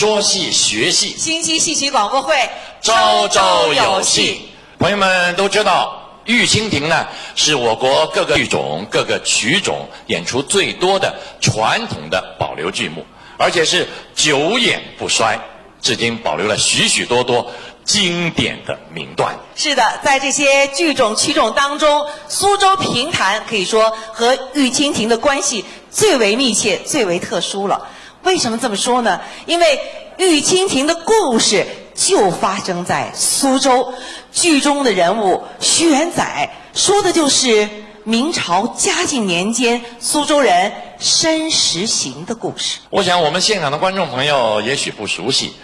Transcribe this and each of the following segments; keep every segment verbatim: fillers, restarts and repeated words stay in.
说戏学戏，星期戏曲广播会，朝朝有戏。朋友们都知道，《玉蜻蜓》呢是我国各个剧种、各个曲种演出最多的传统的保留剧目，而且是久演不衰，至今保留了许许多多经典的名段。是的，在这些剧种、曲种当中，苏州评弹可以说和《玉蜻蜓》的关系最为密切、最为特殊了。为什么这么说呢？因为《玉蜻蜓》的故事就发生在苏州，剧中的人物徐元宰说的就是明朝嘉靖年间苏州人申时行的故事。我想我们现场的观众朋友也许不熟悉，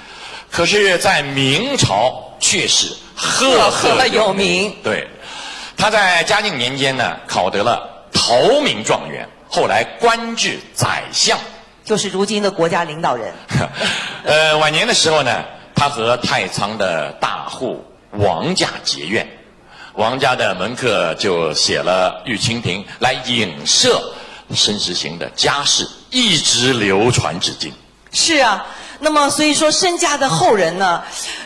可是在明朝却是赫赫有名。对，他在嘉靖年间呢，考得了头名状元，后来官至宰相。 就是如今的国家领导人。呃，晚年的时候呢，他和太仓的大户王驾结怨，王家的门客就写了《玉蜻蜓》来影射申时行的家世，一直流传至今。是啊，那么所以说申家的后人呢，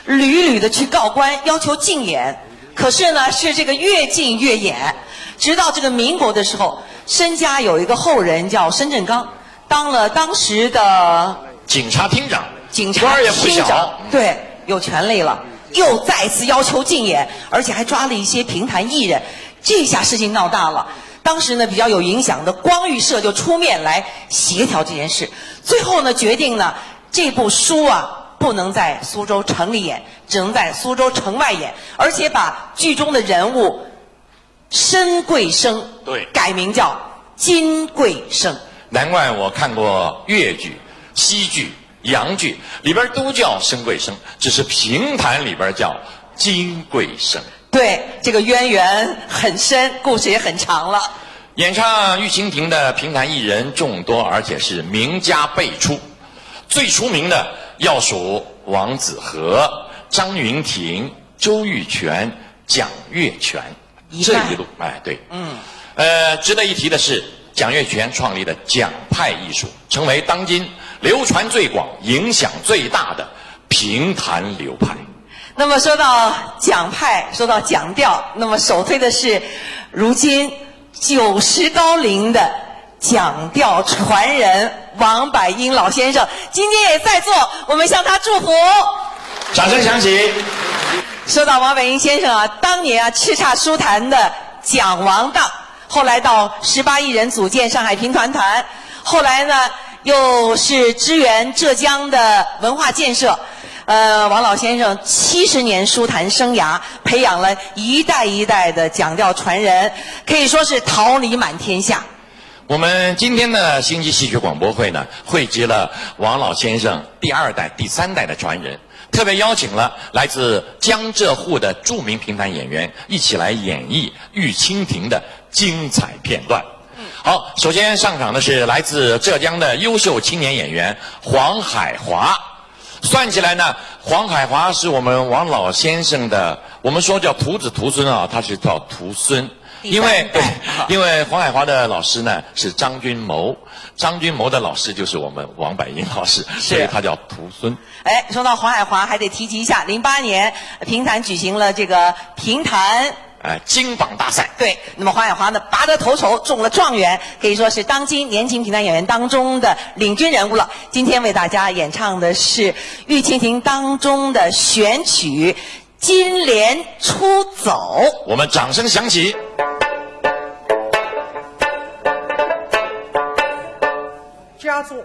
屡屡的去告官，要求禁演。可是呢，是这个越禁越演，直到这个民国的时候，申家有一个后人叫申振刚， 当了当时的警察厅长，警察官儿也不小。厅长，对，有权利了，又再次要求禁演，而且还抓了一些评弹艺人，这下事情闹大了。当时呢，比较有影响的光裕社就出面来协调这件事，最后呢，决定呢，这部书啊，不能在苏州城里演，只能在苏州城外演，而且把剧中的人物 申贵生，对，改名叫金贵生。难怪我看过越剧、西剧、洋剧，里边都叫申贵生，只是评弹里边叫金贵生。对，这个渊源很深，故事也很长了。演唱《玉蜻蜓》的评弹艺人众多，而且是名家辈出。最出名的要数王子和、张云婷、周玉泉、蒋月泉。 一脉。这一路，哎，对。嗯。呃，值得一提的是，蒋月泉创立的蒋派艺术，成为当今流传最广、影响最大的评弹流派。那么说到蒋派，说到蒋调，那么首推的是如今九十高龄的 蒋调传人王柏英老先生，今天也在座，我们向他祝福。掌声响起。说到王柏英先生啊，当年啊，叱咤书坛的蒋王档，后来到十八艺人组建上海评弹团，后来呢，又是支援浙江的文化建设。呃，王老先生七十年书坛生涯，培养了一代一代的蒋调传人，可以说是桃李满天下。 我们今天的星期戏曲广播会呢，汇集了王老先生第二代、第三代的传人，特别邀请了来自江浙沪的著名评弹演员一起来演绎《玉蜻蜓》的精彩片段。好，首先上场的是来自浙江的优秀青年演员黄海华。 算起来呢，黄海华是我们王老先生的，我们说叫徒子徒孙啊，他是叫徒孙。第三代。因为，对，因为黄海华的老师呢是张君谋，张君谋的老师就是我们王柏英老师，是。所以他叫徒孙。哎，说到黄海华，还得提及一下，零八年评弹举行了这个评弹 哎，金榜大赛。对，那么黄海华呢，拔得头筹，中了状元，可以说是当今年轻评弹演员当中的领军人物了。今天为大家演唱的是《玉蜻蜓》当中的选曲《金莲出走》。我们掌声响起。家中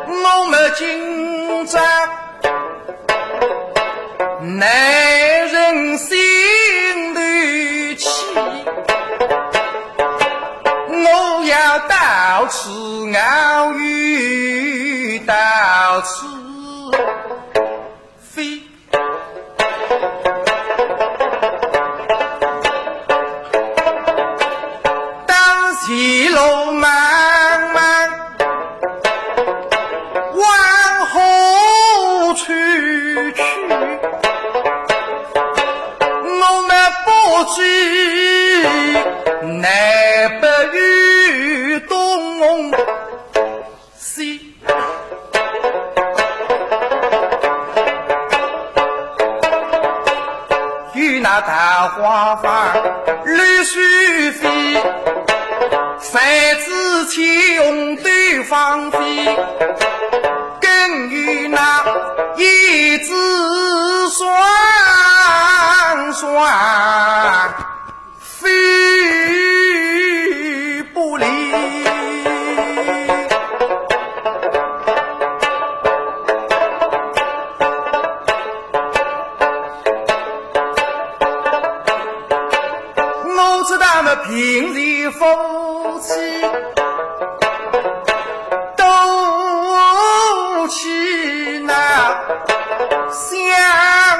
我们今朝男人心头气，我要到此遨游。到此飞。当前路茫茫，往何处去？我们不知南北与东西。 与那桃花花绿水飞，谁知青红对芳菲，更与那胭脂双双 飞不离。我知道那平日夫妻都去那，想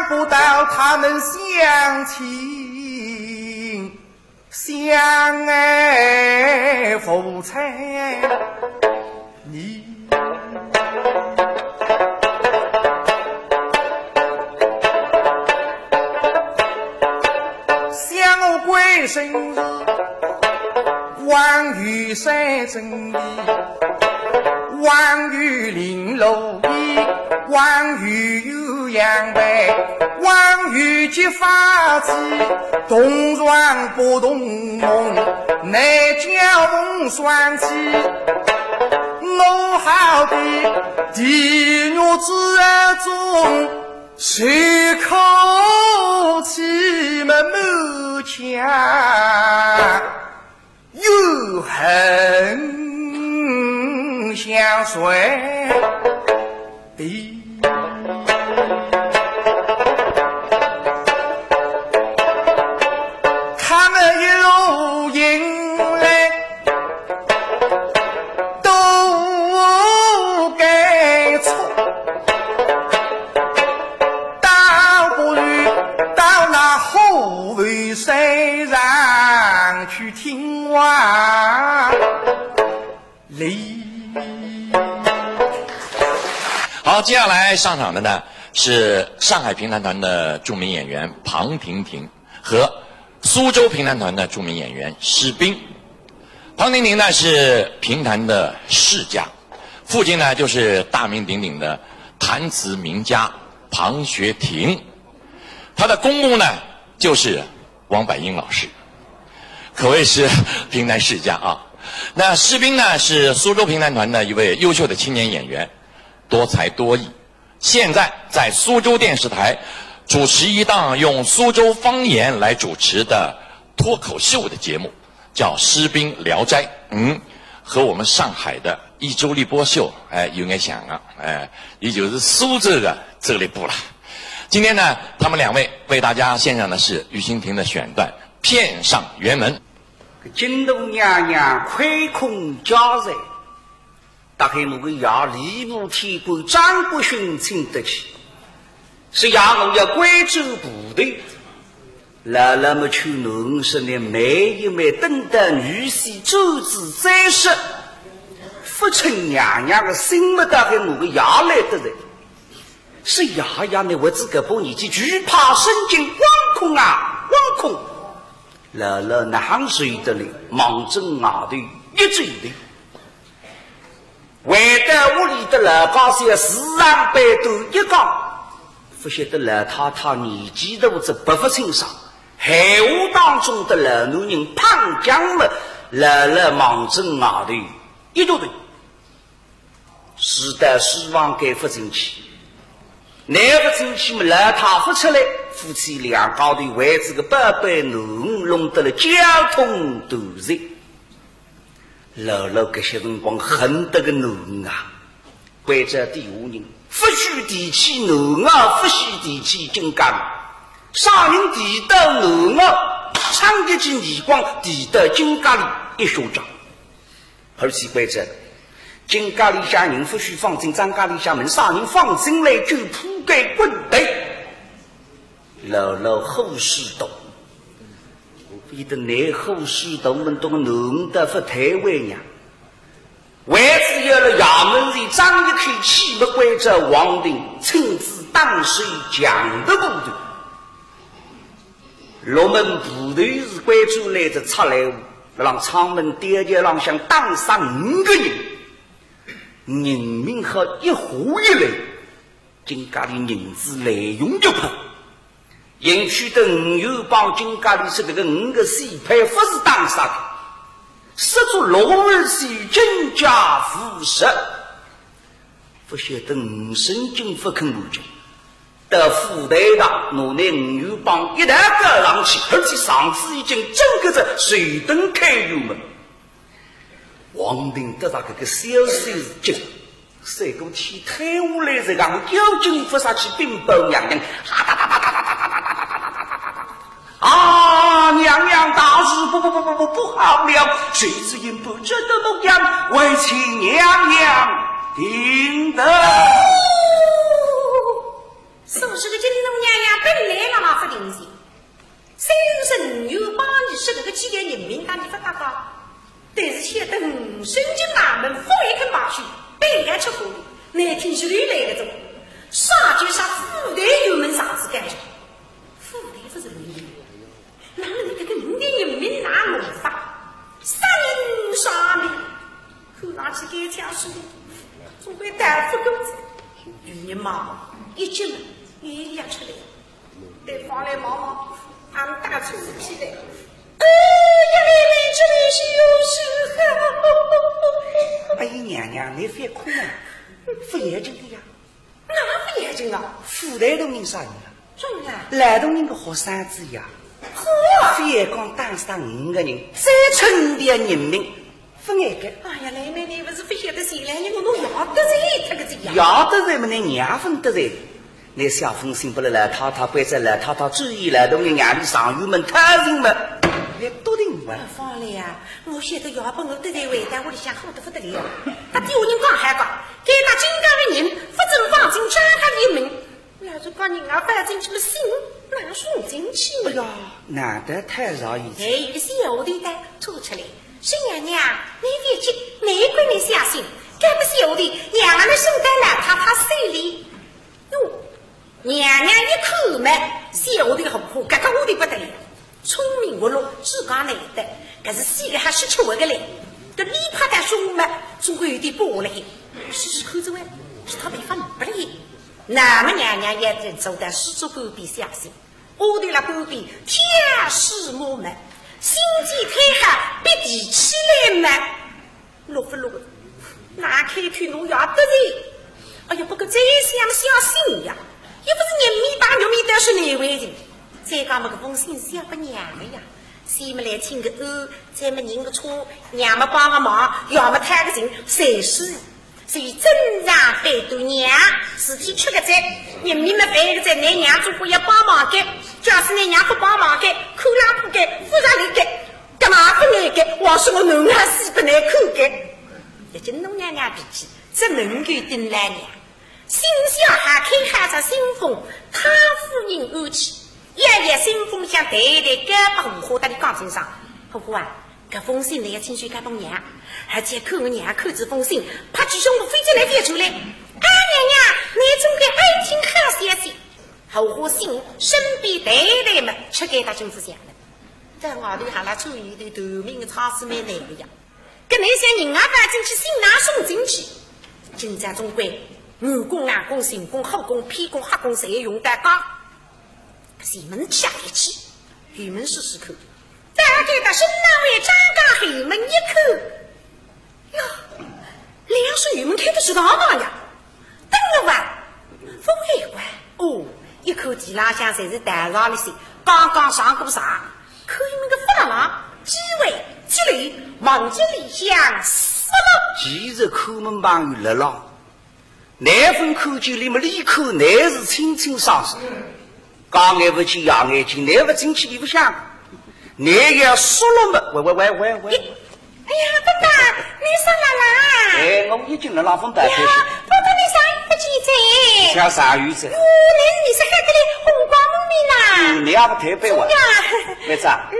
不到他们相亲 相爱无猜你。想我归身是望雨山城里，望雨林路里，望雨 阳台，望雨结发髻，同床不同梦，难叫梦双栖。我好比地狱之中，受苦气么满腔。 怨恨相随的。他们一路行来都该错，倒不如到那虎尾山上 去听话哩。好，接下来上场的呢是上海评弹团的著名演员庞婷婷和苏州评弹团的著名演员施斌。庞婷婷呢是评弹的世家，父亲呢就是大名鼎鼎的弹词名家庞学庭，他的公公呢就是 王柏英老师，可谓是评弹世家啊。那施斌呢，是苏州评弹团的一位优秀的青年演员，多才多艺。现在在苏州电视台主持一档用苏州方言来主持的脱口秀的节目，叫《施斌聊斋》。嗯，和我们上海的一周立波秀，哎，有眼像啊，哎，也就是苏州的周立波了。今天呢，他们两位为大家献上的是庾澄庆的选段， 片上原文。搿京都娘娘开空家宅，搭海我个爷吏部天官张国勋请得去，说爷我要归转部队。老老么劝囡说，倷慢一慢，等到女婿转至再说，勿称娘娘个心么，搭海我个爷来得哉。 是爷爷呢，为仔搿把年纪，惧怕生惊，惶恐啊，惶恐。老老哪哼受得了，望准外头一走头。回到屋里搭老家小四上背对一讲，勿晓得老太太年纪大仔，勿勿清爽，闲话当中搭老男人碰僵了，老老望准外头一走头。 是到书房间勿进去，乃勿进去么，老太勿出来，夫妻两家头为仔个宝贝囡儿弄得了焦头烂额。老老搿歇辰光恨得个囡儿啊，关照底下人，勿许提起囡儿，勿许提起金家里。啥人提到囡儿，赏一记耳光，提到金家里一巴掌。 而且关照，金家里向人勿许放进张家里向门，啥人放进来就铺盖滚蛋。老老虎须大，为得拿虎须大门东弄得勿太为呀。为只要了衙门里张一口气，勿关照王定亲自打水强的部队。六门部队是关照来的出来，让阊门吊桥浪向打杀五个人。 人命好一化一来，金家里银子来用就破。因为得吴元邦金家里是搿个五个死派勿是打杀的，杀足六万死金家无实，勿晓得吴生金勿肯完结。到府台上，拿拿吴元邦一道告上去，而且上司已经整个在水灯开油门。 王定得着搿个消息是急，赛过天塌下来是讲，要紧扑上去禀报娘娘。啊，娘娘大事不不不不不不好了，谁知因不这个模样，还请娘娘定夺。说是个金龙娘娘本来那么不灵性， 虽然是吴元邦伊是搿个几个人命搭伊勿搭界，但是晓得吴生金衙门勿会肯罢休，必要吃苦头，难听是流来个种。啥叫啥府台油门上司干着？府台勿是人的，那么你搿个人的人命哪弄法？杀人杀命，看上去该枪手总归打勿过去。有人嘛，一急嘛，眼泪也出来了。 对方来望望，俺们打出事体来。哎呀，妹妹，这里是有事啊！哎呀，娘娘，你覅哭啊，勿要紧的呀。哪勿要紧啊？府台大人啥人啊？啥人啊？老大人个学生子呀。嚯！覅讲打杀五个人，再出五条人命， 勿碍个。哎呀，妹妹，你勿是勿晓得，前两日我拿爷得罪脱个呀。爷得罪么，拿娘勿得罪。拿写封信拨了老太太，关照老太太注意了，同你娘里上院门讨情么，也笃定么。方来呀，我晓得爷拨我得罪，回到屋里向好得勿得了。搭底下人讲还讲，该搭金家个人勿准放进张家里门。 老实讲，人家放进去么，信哪送进去呢？哎呀，难得太饶一次。哎，有个小丫头的走出来，说：“娘娘，你覅急，难怪你相信，该不小丫头，娘娘送到老太太手里。”哟，娘娘一看么，小丫头红火，搿个丫头不得了。 聪明活络，自家难得，搿是死个还是吃活个嘞？搿里怕得凶嘛，总归有点把握嘞。试试看这位，是他没法不嘞。那么娘娘也正坐在书桌旁边写信，丫头辣旁边挑书摸墨，心急推下，笔提起来嘛。 落勿落？哪开口拿爷得罪？哎呀，不过再想想信呀，又勿是人面碰肉面，倒是难为情。再讲么，搿封信是写拨娘个呀，先么来请个安，再么认个错，娘么帮个忙，爷么摊个情，侪是。所以正常反对娘，事体出个哉，人面么犯个哉，拿娘总归要帮忙个，假使拿娘勿帮忙个，看牢不个，勿着力个。 搿么勿碍个，我说我囡儿死勿难看个。一听侬娘娘脾气，只能够顶来娘。心下还开好只信封，太夫人安去，一页信封向淡淡交拨荷花，搭伊讲清爽：“荷花啊，搿封信呢要亲手交拨娘，而且看我娘看这封信，拍起胸脯飞进来覅出来。啊，娘娘，你总该爱听好消息。”荷花信身边淡淡么，吃该搭金丝香了。 在外头还辣注意的头名个差事蛮难个呀。搿侬想人家搬进去，信哪送进去？今朝总归，武功、硬功、神功、火功、偏功、黑功，侪用得讲。前门下一去，后门试试看。大概到沈南为张家后门一看， 哟，两扇后门开得直道道呀，等了哇，勿碍个。哦，一口地浪向侪是稻草了些，刚刚上过场，可以那个发廊，机会，积累，望着里向，死了。其实看门板有了浪，难分看见里面里口乃是清清爽爽。刚眼勿见牙眼睛，难勿进去里勿响。难要说了么，喂喂喂喂喂。哎呀，伯伯，倷上来啦？哎，我已经辣浪分担开心。呀，伯伯，倷上来勿见哉。像啥意思？哟，倷是面色黑得来，红光满面呐。嗯，倷也勿推扳哇。真的啊？妹子啊，嗯。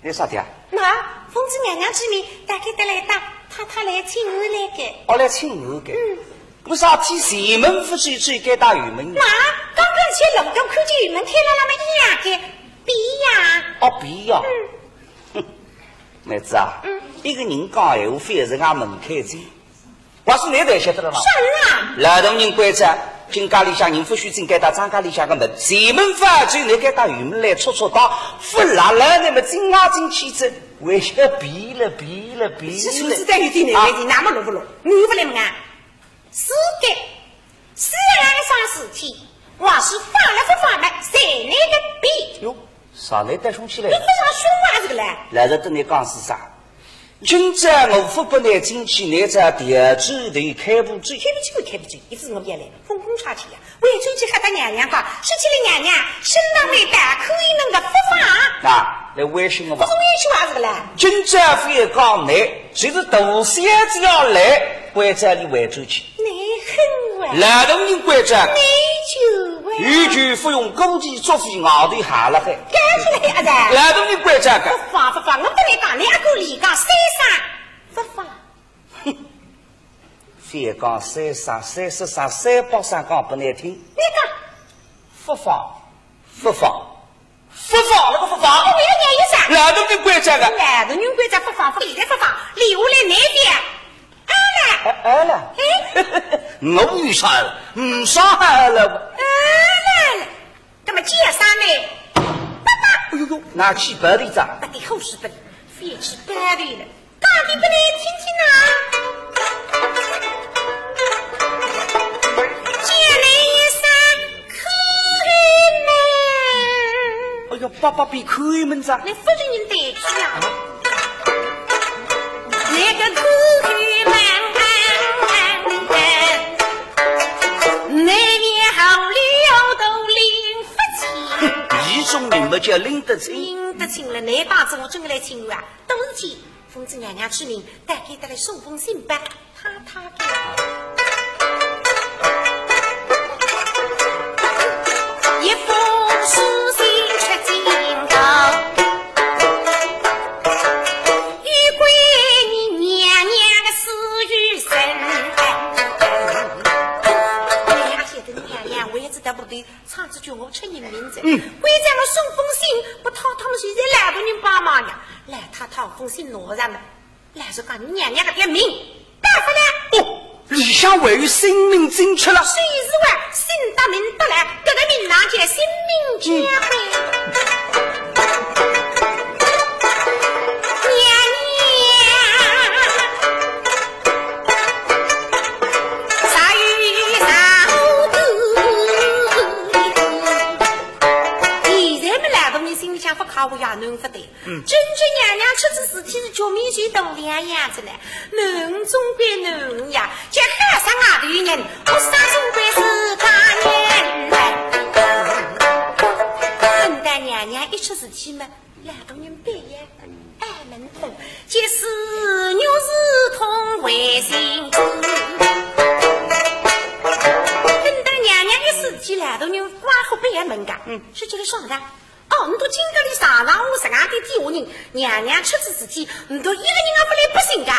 倷啥体啊？喏，奉仔娘娘之命，大概得来搭太太来请安来个。哦，来请安个。嗯。为啥体前门勿走，走该搭后门呢？喏，刚刚去路途看见后门开了，那么一样个，闭呀。哦，闭呀。嗯。 哼，妹子啊，嗯。一个人讲闲话，非是俺门开仔。我是倷侪晓得了嘛。啥人啊？老大人关照，进家里向人勿许进该搭张家里向个门，前门勿好走，倷该搭后门来戳戳打，勿拉拉，那么进啊进去仔，为啥闭了，闭了，闭了？是，是，是，再有点难为情，啊。那么落勿落？你勿来问啊？ 是个，是个，那个啥事体，我是放了勿放了，随你个便。哟，上来带凶器来了。你不要凶啊，这个嘞。来了，等你讲是啥？今朝我勿拨你进去，你这店子头开勿走。开勿走，开勿走，一直我也来，风风差起呀。我也出去和他娘娘讲，说起来娘娘，身浪没带，可以弄个勿放。那，来威胁我吧。不是威胁啊，这个嘞。今朝非讲你，就是大小姐要来，关照你回转去。 你恨我。老大人关照个。你就啊。有求勿用，过期作废，外头下了海。该是来啊噻。老大人关照个。勿放勿放，我跟你讲，你阿哥李刚三声勿放。哼，非讲三声，三十声，三百声讲拨你听。你讲。勿放，勿放。 勿放，那个勿放。我为了你有啥？老大人关照个。老大人关照勿放，勿现在勿放，留下来难办。哎了。哎，哎了。哎。我有啥了？没啥好了。哎了了。那么叫啥呢？爸爸。哎呦呦，拿起包头子啊。不得好事不得，飞起包头了。 讲得拨你听听啊。叫你一声开门。哎呦，爸爸比开门子啊。那夫人人得去啊。那个开门，那边好里后头拎不清。哼，一种人么叫拎得清。拎得清了，那当子我真个来请我啊，都是去。 奉仔娘娘之命，带给他来送封信吧，他他给。一封书信出京到，有关你娘娘的死与生。哎呀，现在娘娘，我也知道不对，唱这句我出人命哉。嗯。关照我送封信，不讨他们谁在老大人帮忙呀？来，他讨封信拿上来。 老实讲，你娘娘搿条命搭勿了。哦，里向还有性命进出了。虽是话，信搭命搭来，搿个名堂叫性命交会。娘娘，啥有啥好讲？现在么老大人心里向勿快活呀，弄勿对。 嗯。真正娘娘出仔事体是局面就大两样子了，囡儿总归囡儿呀，叫喊啥外头人，屋里总归是大人了。等到娘娘一出事体嘛，老大人板呀，矮门头，叫是玉是通为心主。等到娘娘一出事体，老大人光火板也门个，嗯。是这个爽的。 哦，你都今朝里上上下下个底下人，娘娘出仔事体，你都一个人也勿来不行个。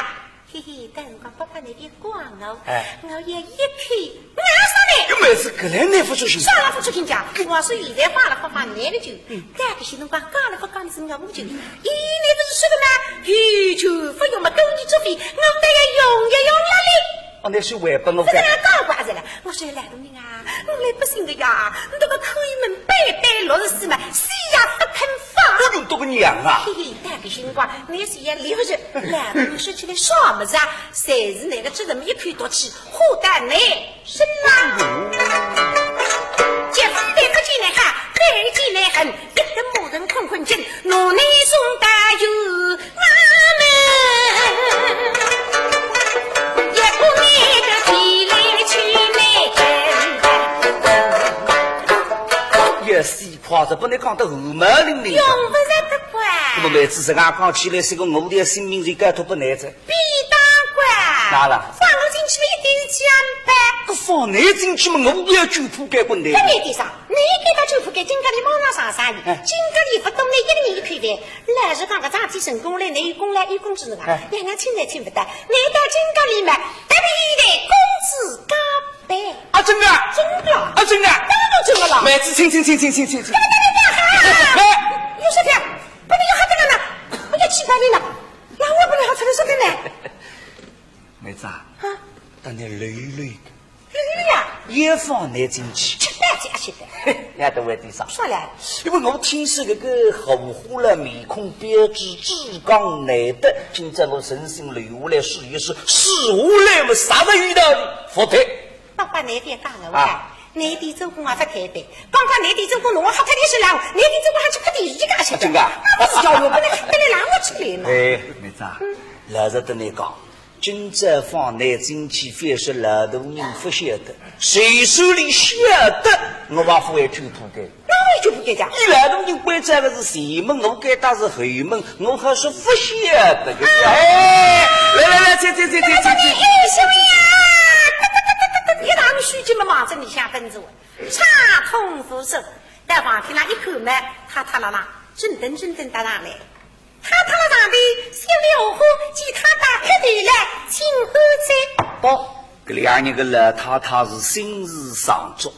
嘿嘿，等辰光爸爸那边讲哦，哎。我也一口咬上来。又没事，搿来你勿出心。啥人勿出心讲？我是现在放了爸爸拿了酒，嗯。搿个些辰光讲了勿讲是我酒。咦，你不是说的吗？有酒勿用嘛，跟你作废，我们都要用一用了哩。哦，那是还拨我勿是俺讲过是了，我说来个人啊， 我来不行的呀，你这个开门板板落实死嘛，死也不肯放。哎呦，这个娘啊！嘿嘿，那个辰光，你是也留着，老头说起来啥么子啊？侪是那个这人一口毒气，火到你身上。姐夫对不起你哈，对不起你很，一个骂人困困劲，拿你送到有 也死快哉，拨倷讲得汗毛凛凛个。用勿着得怪。那么妹子实梗讲起来，是个我的性命是交托拨倷哉。便当怪。哪了？放我进去了一点点吧。搿放倷进去嘛，我也要卷铺盖滚蛋。搿眼地方，倷该搭卷铺盖，今朝里马上上生意，哎。今朝里勿懂倷一个人一口饭。老实讲，搿桩事体成功了，倷有功劳有工资个，哎。娘娘请倷请勿得，倷到今朝里嘛，特别的工资加 班。啊，真的？真的。啊，真的。当然真的了。妹子，请，请，请。哎，有事体啊？不能有好这个呢，我要去哪里了？那我不能好出来说的呢。妹子啊，啊？当然累累的。累累呀？也放倷进去。吃饭去啊，吃饭。呀，都为点啥？说来。因为我听说搿个后花了面孔标致，志刚难得，今朝我诚心留下来试一试，试下来么，啥个遇到的？服帖。 爸爸，倷覅讲了，我讲，啊。倷的做官也勿推扳，刚刚倷的做官弄我吓脱的是啦，倷的做官还去拍电视去干啥？啊，真的啊？那不是叫我本来还得来让我去来嘛。哎，妹子啊，嗯。老实对倷讲，今朝放倷进去，反是老大人勿晓得，谁手里晓得，我还勿会卷铺盖。 那我就不对讲。伊老大人关照个是前门，我该搭是后门，我还是勿晓得个。哎，来来来，请，请，请。哎，小妹呀，一堂书记么望仔里向奔着，畅通无阻。到房间里一看嘛，太太辣辣，正等正等搭上来。太太辣上头，心里火火，见太太开头来，请安哉。到，搿两日个老太太是心事上足。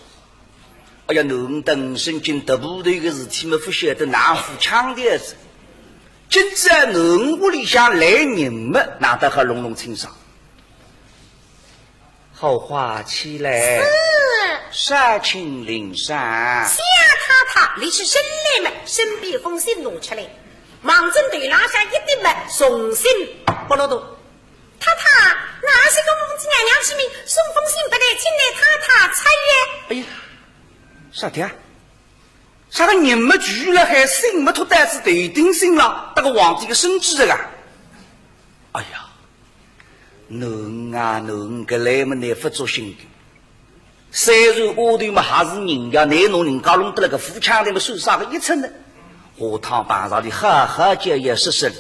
哎呀，囡儿等身经大部头个事体么，勿晓得哪副腔调子。今朝囡儿屋里向来人么，哪得好弄弄清爽。好花起来。是。少请领赏。谢太太，立起身来么，身边封信拿出来，望准头浪向一顶么，重新拨落落。 太太，乃是奉仔娘娘之命，送封信拨倷，请倷太太拆阅。哎呀，啥体啊？啥个人么住了，还信么托单子头顶心了，搭个皇帝个圣旨个啊？哎呀，囡儿啊，囡儿，搿来么倷勿作兴个。 虽然丫头么还是人家，倷拿人家弄得了个副腔调么算啥个一出呢？下趟碰着俚好好叫伊说说俚，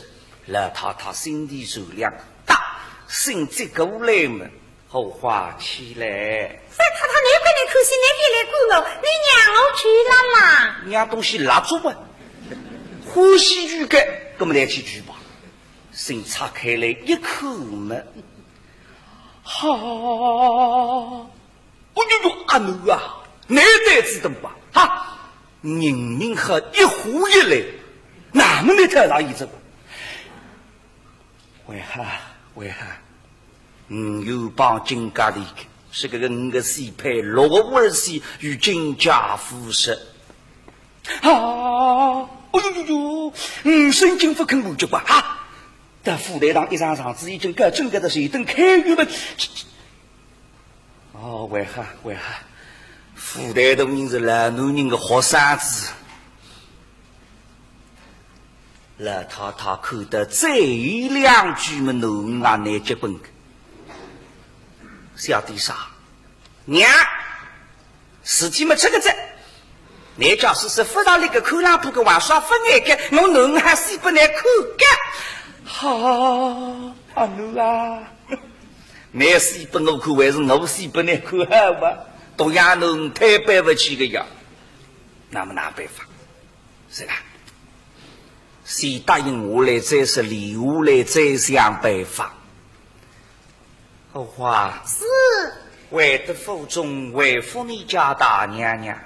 老太太心地善良，答，信接过来么，好花起来。三太太，倷勿来看信，倷覅来管我，倷让我去了啦。娘东西蜡烛啊，欢喜举个，搿么倷去举吧。信拆开来一看么， 哈，哦哟哟，阿囡啊，倷对仔等吧，哈，人命好一呼一来，那么倷太大意思。为何？为何？嗯，有帮金家的，是搿个五个四配六个五儿媳与金家夫妇。啊，哦哟哟哟，嗯，神经勿肯完结吧，哈。 到府台上一上场子，已经搞整个的水灯开元门。哦，为何？为何？府台大人是老男人的学生子。老太太看得再有两句么，囡儿啊，倷结棍个。晓得啥？娘， 事体么出个哉，倷家叔叔勿让倷个看冷铺个，还说勿碍个，我囡儿还死拨倷看个。好，阿囡啊，倷死拨我看，还是我死拨倷看好伐？独养囡儿忒对勿起个呀。那么哪办法？是啦，先答应下来再说，留下来再想办法。 荷花。是。回到府中回复你家大娘娘，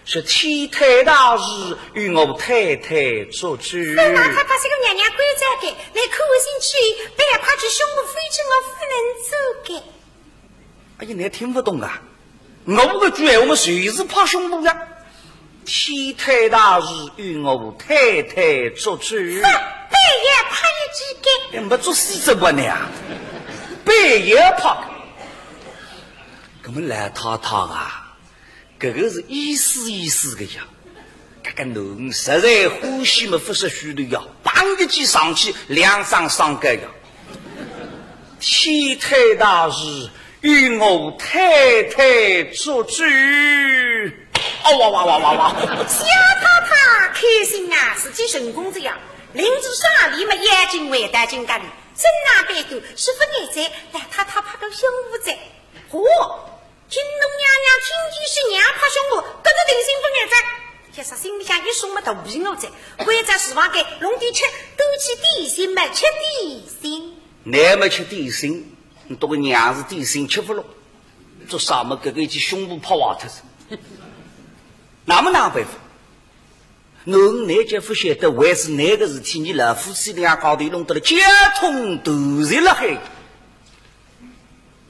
说天推大事，与我太太作主。是，老太太是个娘娘关照个，倷看我进去，勿要拍起胸脯，否则我勿能做个。哎呀，倷听勿懂啊？ 我搿句闲话么，就是拍胸脯呀。天推大事，与我太太作主。是，板也拍一记个。哎，没作死怎么呢啊？板也拍。搿么老太太啊，搿个是意思意思个呀。 搿个囡儿实在欢喜么，勿识许头呀，砰一记上去，两声双高呀。天推大事，与我太太作主。哦哇哇哇哇哇！小太太开心啊，事体成功哉呀。临走上礼么，要紧回到金家里，身浪背后是勿碍哉，老太太拍个胸脯哉。嚯，听侬娘娘听见是娘拍胸脯，搿个定心勿碍哉。一时心里向一松么肚皮饿哉，关照厨房间弄点吃，端起点心么吃点心。倷么吃点心，倷笃个娘是点心吃勿落，做啥么搿个一记胸脯拍坏脱哉。那么哪办法？ 囡儿倷就勿晓得，为仔倷个事体，伲老夫妻两家头弄得了交通断绝了海。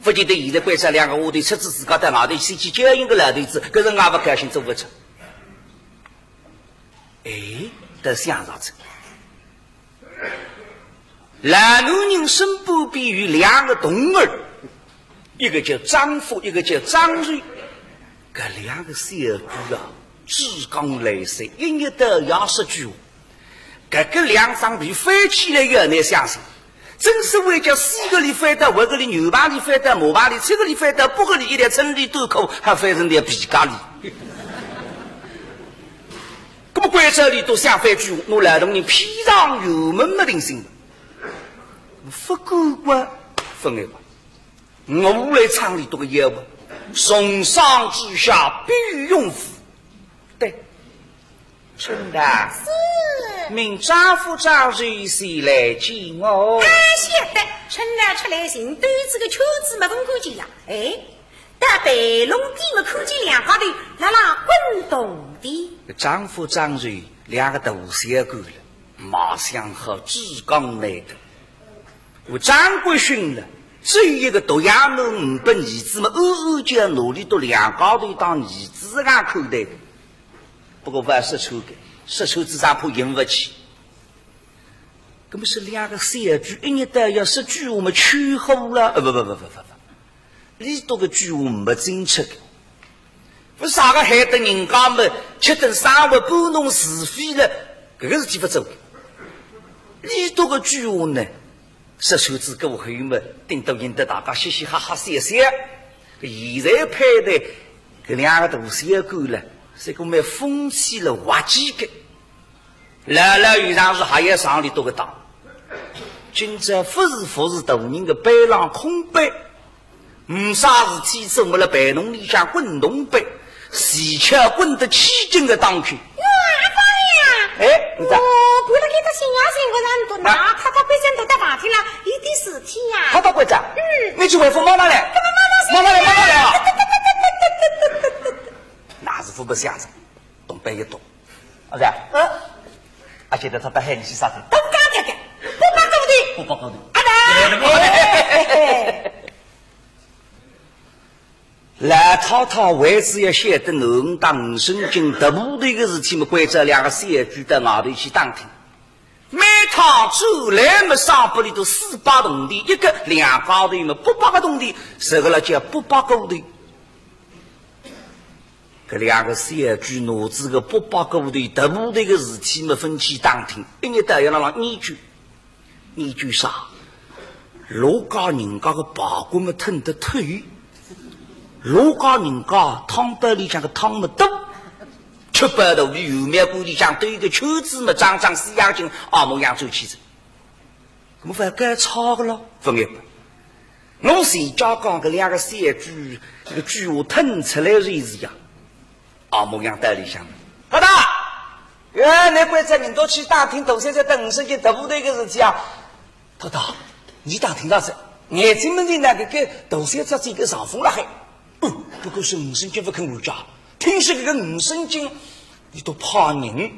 勿见得现在关照两个丫头出仔自家到外头去去叫应个老头子，搿是我勿开心做勿出。哎，倒想着哉。老男人身边边有两个童儿， 一个叫张福，一个叫张瑞。搿两个小鬼啊，嘴讲来塞，一日到夜说鬼话。搿个两张皮翻起来也难相信，真是会叫死个里翻到活个里，牛棚里翻到马棚里，七个里翻到八个里，一条春里短裤还翻成条皮夹里。搿么关照俚笃想翻鬼话，拿老大人骗上辕门没定心。勿过关，勿碍关。 我来唱俚笃个妖啊，重赏之下必有勇夫。对，春兰。是。命张福、张瑞前来见我。哎，晓得，春兰出来寻对仔个圈子么勿看见呀。哎，到备弄店么看见两家头辣辣滚动的。张福、张瑞两个大小鬼了，卖相好，嘴讲难听。 我张国兴呢，只有一个独养囡，呒不儿子么，暗暗叫拿俚笃两家头当儿子实梗看待个。不过勿说出个，说出仔张婆引勿起。搿么是两个小鬼，一日到夜说鬼话么，吹火了？呃，勿勿勿勿勿勿，俚笃个鬼话没精确个。 勿啥个害得人家么，吃顿生活搬弄是非了，搿个事体勿做。俚笃个鬼话呢，说出仔过后么，顶多引得大家嘻嘻哈哈笑笑。现在派的搿两个大小鬼了，是个蛮风趣了滑稽个。 老老有常是还要上俚笃个当。今朝勿是服侍大人个班浪空班，没啥事体做么辣备弄里向滚动班，恰巧滚得起劲个当口。哎，你咋？我为了给他心眼心，我让你拿他到北京都到房间了，有点事体呀。他到北京？嗯。你去回复妈妈来。妈妈来，妈妈来啊。那是勿不想着，东北一懂。 阿是？嗯。阿晓得他到海里去啥事？东家这个，不八股头。不八股头。阿对？老太太为仔要晓得囡儿当五神经得不对个事体么，关照两个小鬼到外头去打听。每趟转来么，赏拨俚笃四百铜钿一个，两家头么八百个铜钿，实梗了叫八八股头。 搿两个小鬼拿仔个八百股头得不对个事体么，分去打听，一日到夜辣辣研究，研究啥？罗家人家个排骨么吞得透，罗家人家汤包里向个汤么多，吃饱肚皮，圆面馆里向兜一个圈子么，张张西洋镜，阿模样转去哉。 搿么勿要搞差个咯，勿碍个。我自家讲搿两个小鬼，搿个鬼话吞出来就是呀，阿模样道理想。老大，哎，倷关照人家去打听大小姐搭五神经得不对个事体啊。老大，倷打听到哉，眼睛门前那个个大小姐搿个上风辣海。哦，不过是五神经勿肯回家，听说搿个五神经，俚笃派人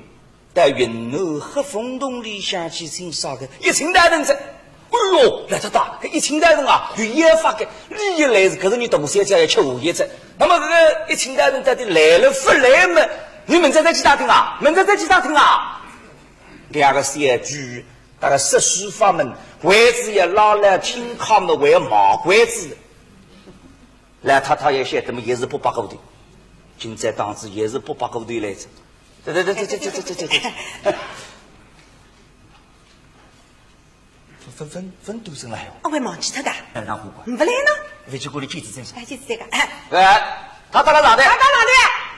到云南黑风洞里向去寻啥个一清道人哉。哎哟，老太太，搿一清道人啊，有妖法个，俚一来是搿是倷大小姐要吃下药哉。那么搿个一清道人到底来了勿来么？倷明朝再去打听啊，明朝再去打听啊。两个小鬼，大概说书法门，为仔要拉来听客么，还要卖关子。 老太太也晓得么，也是八百股头，今朝当仔也是八百股头来哉。对对对对对对对对对对。分分分分都进来哟。啊，我忘记脱个。哎，然后过。勿来呢？回去过来见仔再说。哎，见仔再讲。哎。哎，他到了哪里？他到哪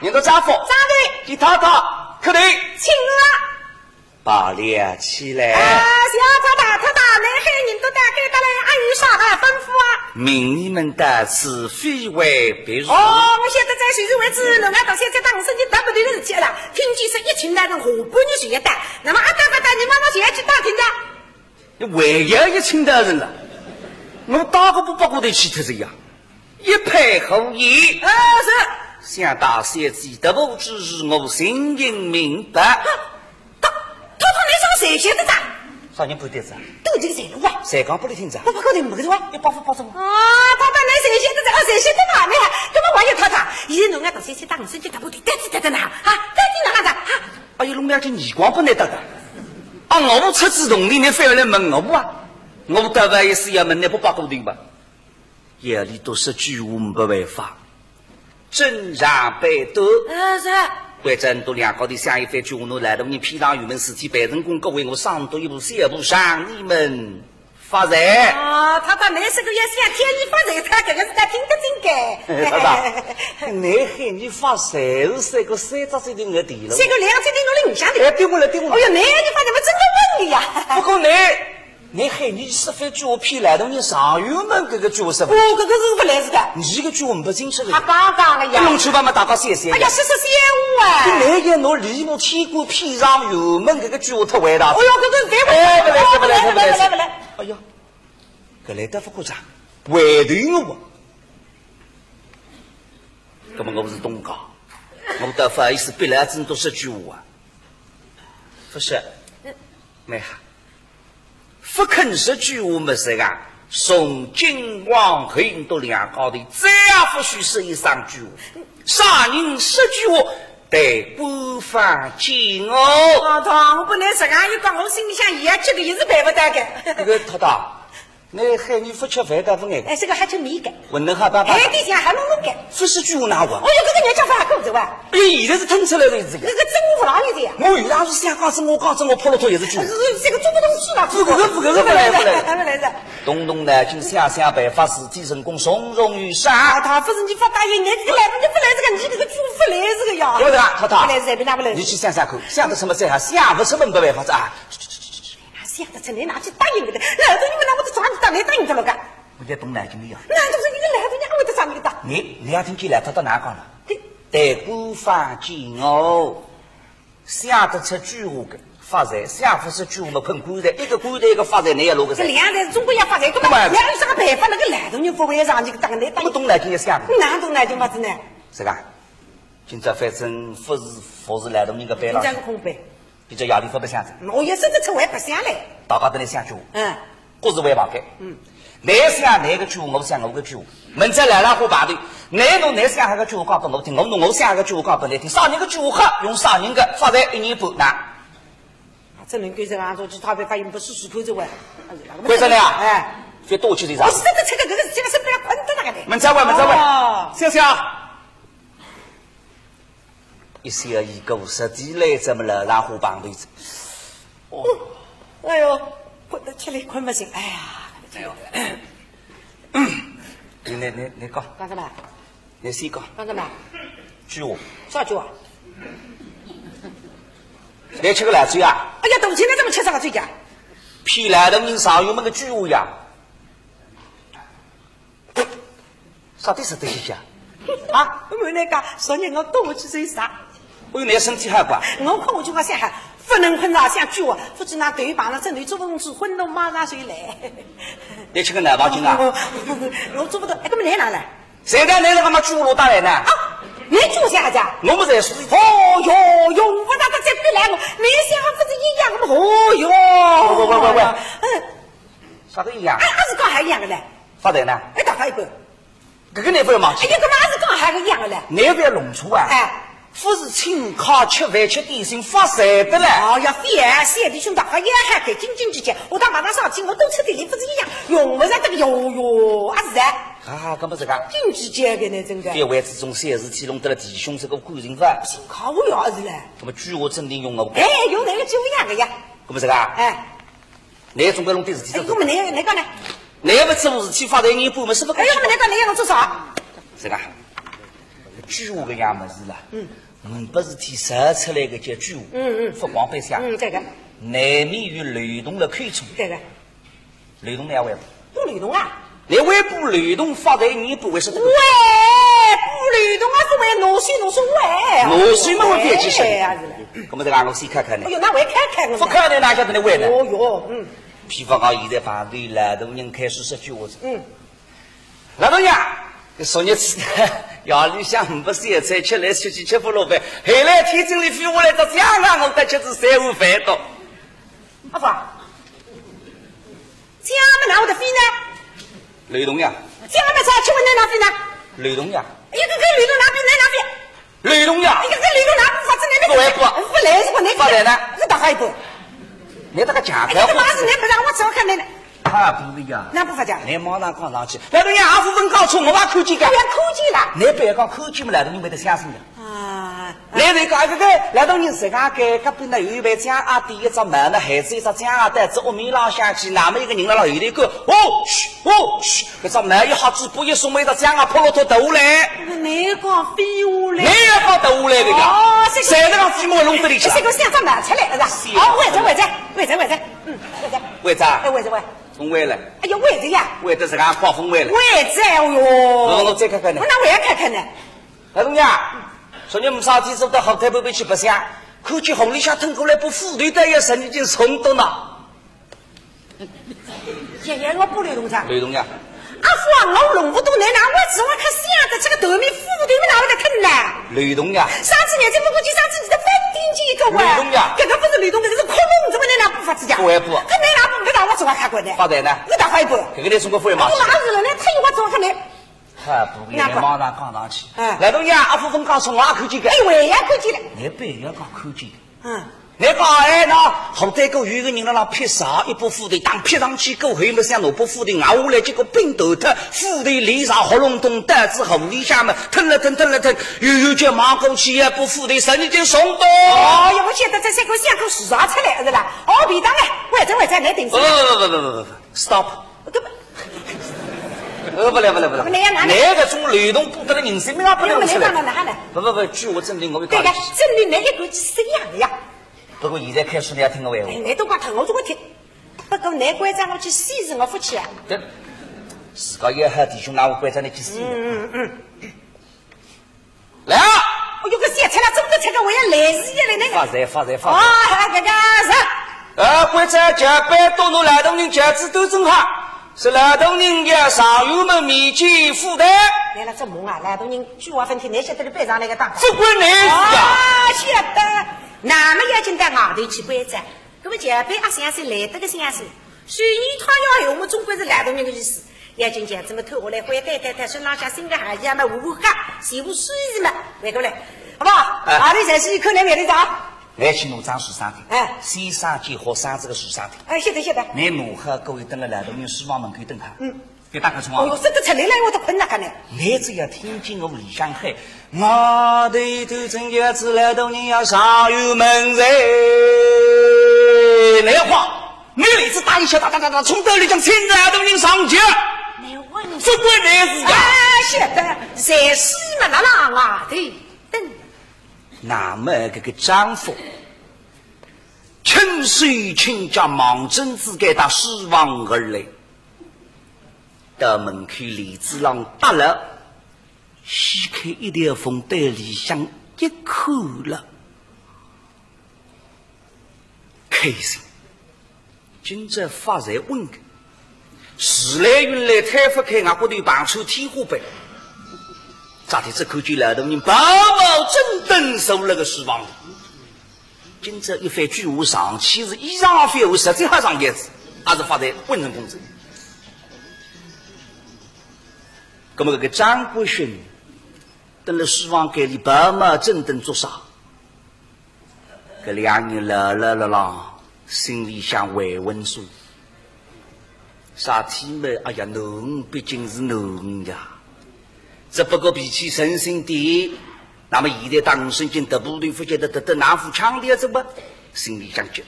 里？认得丈夫？丈人。李太太，客人。请啊。罢了，起来。啊，小太太，太太，倷喊人到该搭来，阿有啥个吩咐啊？命你们到此，非为别事。哦，我晓得哉，就是为仔，侬个大小姐搭五十斤大部头个事体了。听见说一请大人下半日就要到，那么阿到勿到，你妈妈就要去打听的。 你还要一请大人了？我打个不八个头去脱仔呀，一派胡言。呃，是。想大小姐得步之时，我心中明白。啊，他，他，他那是个谁写的咋？啥人不得啥？都这个谁录啊？谁讲不得听着？我不可能没个是吧？一百分八十分。啊，他，他那谁写的这？啊，谁写的嘛？没，根本我也他他。现在侬个大小姐搭五十斤大部头，带仔带仔呢？啊，带仔哪能着？啊， 哎哟，弄了只耳光不能得的。啊，我出仔铜钿，你反而来问我啊？我大概意思要问你不八个头吧？夜里头说鬼话没办法，真常被斗。呃，是。关照倷笃两家头想一番鬼话，拿老大人骗上辕门，事体办成功，各位我上头一步，下一步让你们 发财。啊，他到那时候也想天天发财，他这个是他听得进个。哎，太太，那喊你发财是三个三只手头我提了。三个两只手头我领下的。哎，对我了，对我了。哎哟，那你发财么真的问你呀？不过呢，那喊你是非叫我骗来的，你上辕门这个叫什么？哦，这个是不来事的。你这个叫我们不进去的。他刚刚了呀。弄出吧嘛，大家谢谢。哎呀，是是谢我啊。你那也拿李牧天官骗上辕门这个叫我特为大。哎哟，这个别哎，不来，不来，不来，不来，不来。 哎呀，搿来得勿过场，回头我啊。搿么我是东家，我倒勿好意思逼来真多说鬼话啊。勿是，蛮好，勿肯说鬼话么是啊，从今往后倷笃两家头再也勿许说一声鬼话。啥人说鬼话， 待官方见我。哦，对，我本来实梗一讲，我心里想，伊也急个，也是办勿到个。搿个太太，那喊你勿吃饭的勿爱个。哎，这个还吃面个。馄饨好办办。哎，对呀，还弄弄个。勿是鬼话哪话？哦哟，搿个人家勿好过着哇。哎，现在是腾出来的日子呀。搿个真话勿让你的呀。我有当时想讲真话，讲真话，跑了头也是鬼话。呃，这个做不动事了。勿搿个，勿搿个，勿来，勿来。勿来，勿来。 动动脑筋想想办法，事体成功，从容有赏。啊，他勿是你勿答应，你搿个来，你勿来这个，你搿个就勿来这个呀。对不对啊，太太？勿来这边哪勿来？你去想想看，想得出么再好，想勿出么没办法子啊。啊，想得出，你哪去答应个的？老早你们拿我的状子打来答应得了个。我也动脑筋的呀。难道是你个老头娘会得找你的？你，你要听见了，他到哪讲了？对。待官方见我。 想得出鬼话个发财，想勿出鬼话么困棺材，一个棺材一个发财，倷要落个噻。搿两代总归要发财，搿么要有啥个办法？那个老头人勿会让你个当来当。勿懂来就要想个。哪懂来就么子呢？是个，今朝反正勿是，勿是老头人个班了，今朝是空班。今朝夜里勿白相哉。我也是这次我也白相嘞。大家都来想鬼话。嗯。 各自回房间。嗯。倷想倷个鬼话，我想我个鬼话。明朝老老虎碰头，倷拿倷想个鬼话讲拨我听，我拿我想个鬼话讲拨倷听，啥人个鬼话好，用啥人个发财一年半呐。啊，只能够这样做，其他办法也不是死透这位。关照倷啊，哎，覅多吃点啥。我是真的吃个这个，这个是不要困的那个的。明朝回，明朝回。哦。想想。 一歇一个十几来，怎么了？然后碰头子。哦，哎哟，困得起来困不醒，哎呀，哎呦，你你你你讲，讲什么？你先讲。讲什么？鬼话。啥鬼话？你吃个老酒啊？哎呀，大清早怎么吃啥个酒呀？骗老头人上辕门个鬼话呀。 啥地方得一下？啊，我来讲，昨日我多我去睡啥？我有那身体好吧？我困我就我想哈，不能困着想鬼话，不知那头碰了枕头做梦是昏了马上睡来。你吃个奶黄金啊？我做不到，哎，根本来哪来？谁带你那个嘛鬼话带来呢？啊，你鬼话啥子啊？我们在说。哦哟，用不着他再逼来我，你想不是一样的吗？哦哟，喂喂喂喂，嗯，啥个一样？哎，还是讲还一样的嘞。发财呢？哎，大概一半。 搿个你勿要忘记。哎呀，搿么还是讲还是一样的嘞。你勿要弄错啊。哎。勿是请客吃饭吃点心发财的嘞。哦，要非要三弟兄弟好也还给斤斤计较，我到马上上去，我都吃点心，勿是一样，用勿着这个哟哟，啊是啊。啊，搿么这个。斤斤计较的呢，真的。别为这种小事体弄得了弟兄这个感情勿。请客我也是嘞。搿么鬼话真的用了。哎，用那个就一样的呀。搿么这个。哎。 你总归弄点事体做做。哎，我们那那个呢？你勿做事体发财，你不没事不干。哎，我们那个那个做啥？这个，鬼话搿样物事啦，嗯，嗯，勿是天生出来个叫鬼话，嗯，嗯，勿光白相，嗯，对个，难免有漏洞了口出。对个，漏洞哪位？补漏洞啊？你会补漏洞发财，你不会是这个？喂，补漏洞啊，是为拿水拿水喂啊。拿水嘛，我别去说。哎呀，是了。那么这个我先看看呢。哎呦，那我也看看我。不看呢，哪晓得你会呢？哦哟，嗯。譬方讲现在旁边老大人开始说鬼话子。嗯。 老大人，昨日子夜里向没三餐吃，来吃去吃勿落饭，后来天井里飞下来只僵尸，我得吃仔三碗饭多。阿福，僵尸哪会得飞呢？漏洞呀。僵尸吃勿哪能飞呢？漏洞呀。哎呀，搿个漏洞哪飞哪能飞？漏洞呀。哎呀，搿漏洞哪不发子呢？不会不。勿来是勿能发财呢？是大海不？你这个讲哎，这个嘛是你不让我走开呢。 啊，不会呀。那不发家？你马上讲上去。老大人，阿福勿讲错，我也看见个。我也看见了。你别讲看见嘛，老大人会得相信的。啊，你再讲搿个，老大人自家该隔壁那有一爿僵尸，第一只门那还是一只僵尸，带仔屋面浪向去，那么一个人辣辣后头看，哦，嘘，哦，嘘，搿只门一下子拨一松，一只僵尸扑落脱头来。那你讲飞下来？你也讲头下来个呀？哦，是个。谁能让飞毛弄得里去啊？这个像只门出来，是吧？是。哦，会着，会着，会着，会着，嗯，会着。会着啊？哎，会着，会。 风味了。哎呀，味着呀。味着自家刮风味了。味着，哦哟。我我再看看呢。那我也看看呢。老大人啊，昨日没啥事体做到后台背背去白相，看见河里向腾过来把斧头，带也神经重动了。爷爷，我不流动着。流动呀。阿福啊，我弄不懂，难道我只会看相的这个头面斧头，你们哪会得腾呢？流动呀。上次眼睛不过去，上次你的粉顶几个哇？流动呀。这个不是流动，这个是恐龙，怎么能拿不发子呀？不会不。搿能拿不，搿拿我怎么看过呢？发财呢？搿大发一步。搿个你中国富人嘛。我马上了，那他有我怎么看呢？哈，不会，那不。你马上讲上去。哎。来东呀，阿福分讲说我也看见个。哎，我也看见了。你不要讲看见的。嗯。你讲哎，那后头个有一个人辣辣劈柴，一把斧头当劈上去过后，没想拿把斧头咬下来，结果并头脱，斧头连着喉咙痛，带子喉里向嘛，疼了疼，疼了疼，又有叫忙过去，一把斧头神经松动。哦哟，我晓得这三个相公是啥出来是啦？哦，便当嘞，喂着喂着，来顶上。不不不不不不不，stop。 搿不，呃，不来不来不来，那要哪能？那个种流动不得了，人性命啊不得了，哎，那哪能，哪能？不不不，据我证明，我有对个，讲。证明那一个是一样的呀。不过现在开始你要听我闲话。哎，你都光听我这个听，不过难怪让我去试试我福气啊。对，自家也好弟兄，那我关照你去试一下。嗯嗯嗯。 来啊！哎哟，搿小菜了，这么多菜个，我要累死了，那个。发财，发财，发财。哦，搿个是。呃，关照前辈多拿老大人轿子端正好，是老大人要上辕门面见父代。来了，这忙啊，老大人句话分题，难晓得你背上来个当。不关你事啊。哦，晓得。那么要紧到外头去关照。 搿么前辈阿相信来得个相信，所以他要闲话总归是老大人个意思。要紧轿子么脱下来，回对对对，身浪向新个鞋子嘛，换换好，全部收拾嘛，回过来，好不好？哎。外头才是一口来面头上。我去拿张书生的，哎。先生见学生子个书生的。哎，晓得晓得。你拿好，各位等了老大人书房门口等他。嗯。 别打瞌睡啊。哦哟，这个出来了，我都困了，看呢。你只要听见我里向喊，外头头真轿子老大人要上辕门哉，那话，你立即打一下，哒哒哒哒，冲到里向请老大人上轿。没问题。不关你事啊。哎，晓得，才是嘛，辣辣外头等。那么搿个丈夫，轻手轻脚望准仔该搭书房而来。 到门口帘子浪搭了，掀开一条缝对里向一看了，开心。今朝发财稳个，时来运来，推勿开，额骨头碰穿天花板。咋地？只看见老大人白毛正登坐辣个书房里。 今朝一番鬼话上去是衣裳翻污，实在好上轿子，还是发财稳成功哉。那么搿个张国兴，登了书房间里白毛正登做啥？搿两人老老辣辣，心里向回魂说，啥体么？哎呀，囡儿毕竟是囡儿呀。 只不过脾气神经低，那么现在当神经得不对付，觉得得得那副腔调怎么？心里想急。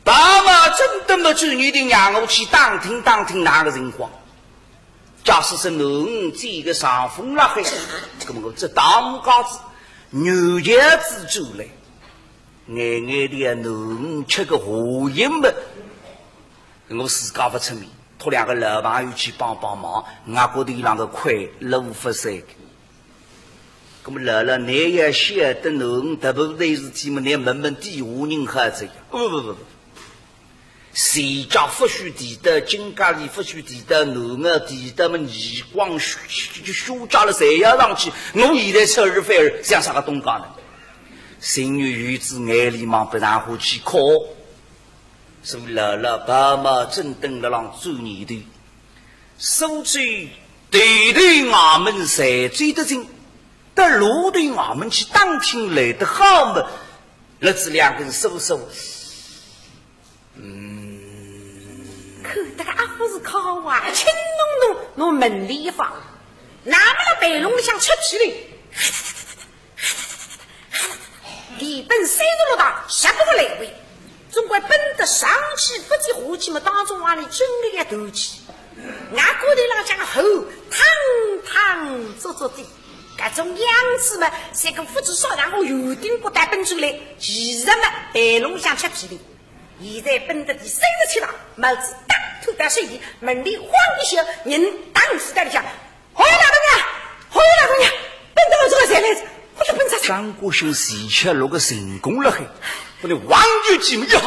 爸妈真的么主意的让我去打听打听哪个情况。假使是囡儿这个上风了海，那么我这当家子，牛家子走来，眼眼的囡儿吃个下咽么，我自家勿出面，托两个老朋友去帮帮忙，外国头浪个块路勿塞个。那么老老，你也晓得囡儿特别的事体嘛，你问问底下人好哉呀。不不不不， 钱家勿许提到，金家里勿许提到，囡儿提到么，耳光虚虚虚假了，侪要上去。我现在出尔反尔，像啥个东家呢？心里有仔眼泪望勿上火去哭，所以老老白毛正等辣浪转念头。苏州头头衙门侪追得紧，到路头衙门去打听来得好么，辣仔两根手手。 嗯。看得个阿福是靠啊，轻弄弄，拿门帘一放，那么了背篓里向出去了，连奔三十六趟，十八个来回，总归奔得上气勿接下气么，当中往里真个要断气。外国头浪向吼，汤汤足足的，搿种样子嘛，像个勿知啥场化，有顶不带奔出来，其实嘛，背篓里向出去的。 现在奔得第三十七趟，帽子当脱到手里，门帘晃一下，人当死在里向。“哎呀，老大娘！哎呀，老大娘！奔得我这个谁来着？我要奔啥啥？”张国兴是吃了个成功了嘿，不能望就进一下。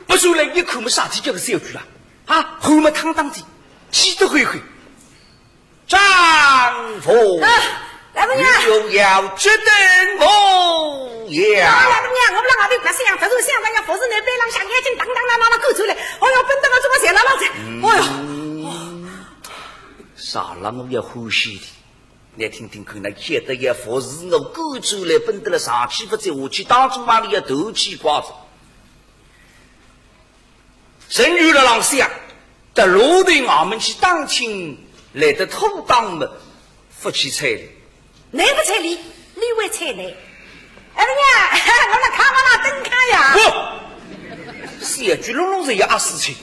不出来一看么，啥体叫个小鬼啊？啊，后么汤汤的，气得灰灰。 丈夫，啊，老大娘。你就要这等模样。啊，老大娘，我勿辣外头白相，勿是想着要服侍倷，背浪向眼睛当当当当当赶出来，哦哟，奔得我这个热辣辣哉，哦哟。啥人我要欢喜的？倷听听看，倷晓得要服侍我赶出来，奔得了上气勿接下气，当中往里要断气瓜子。 陈玉辣浪想，到路头衙门去打听，来得妥当么，勿去睬俚。倷勿睬俚，俚会睬倷？哎呀，我辣炕房浪等炕呀。不，小鬼弄弄是一阿事体，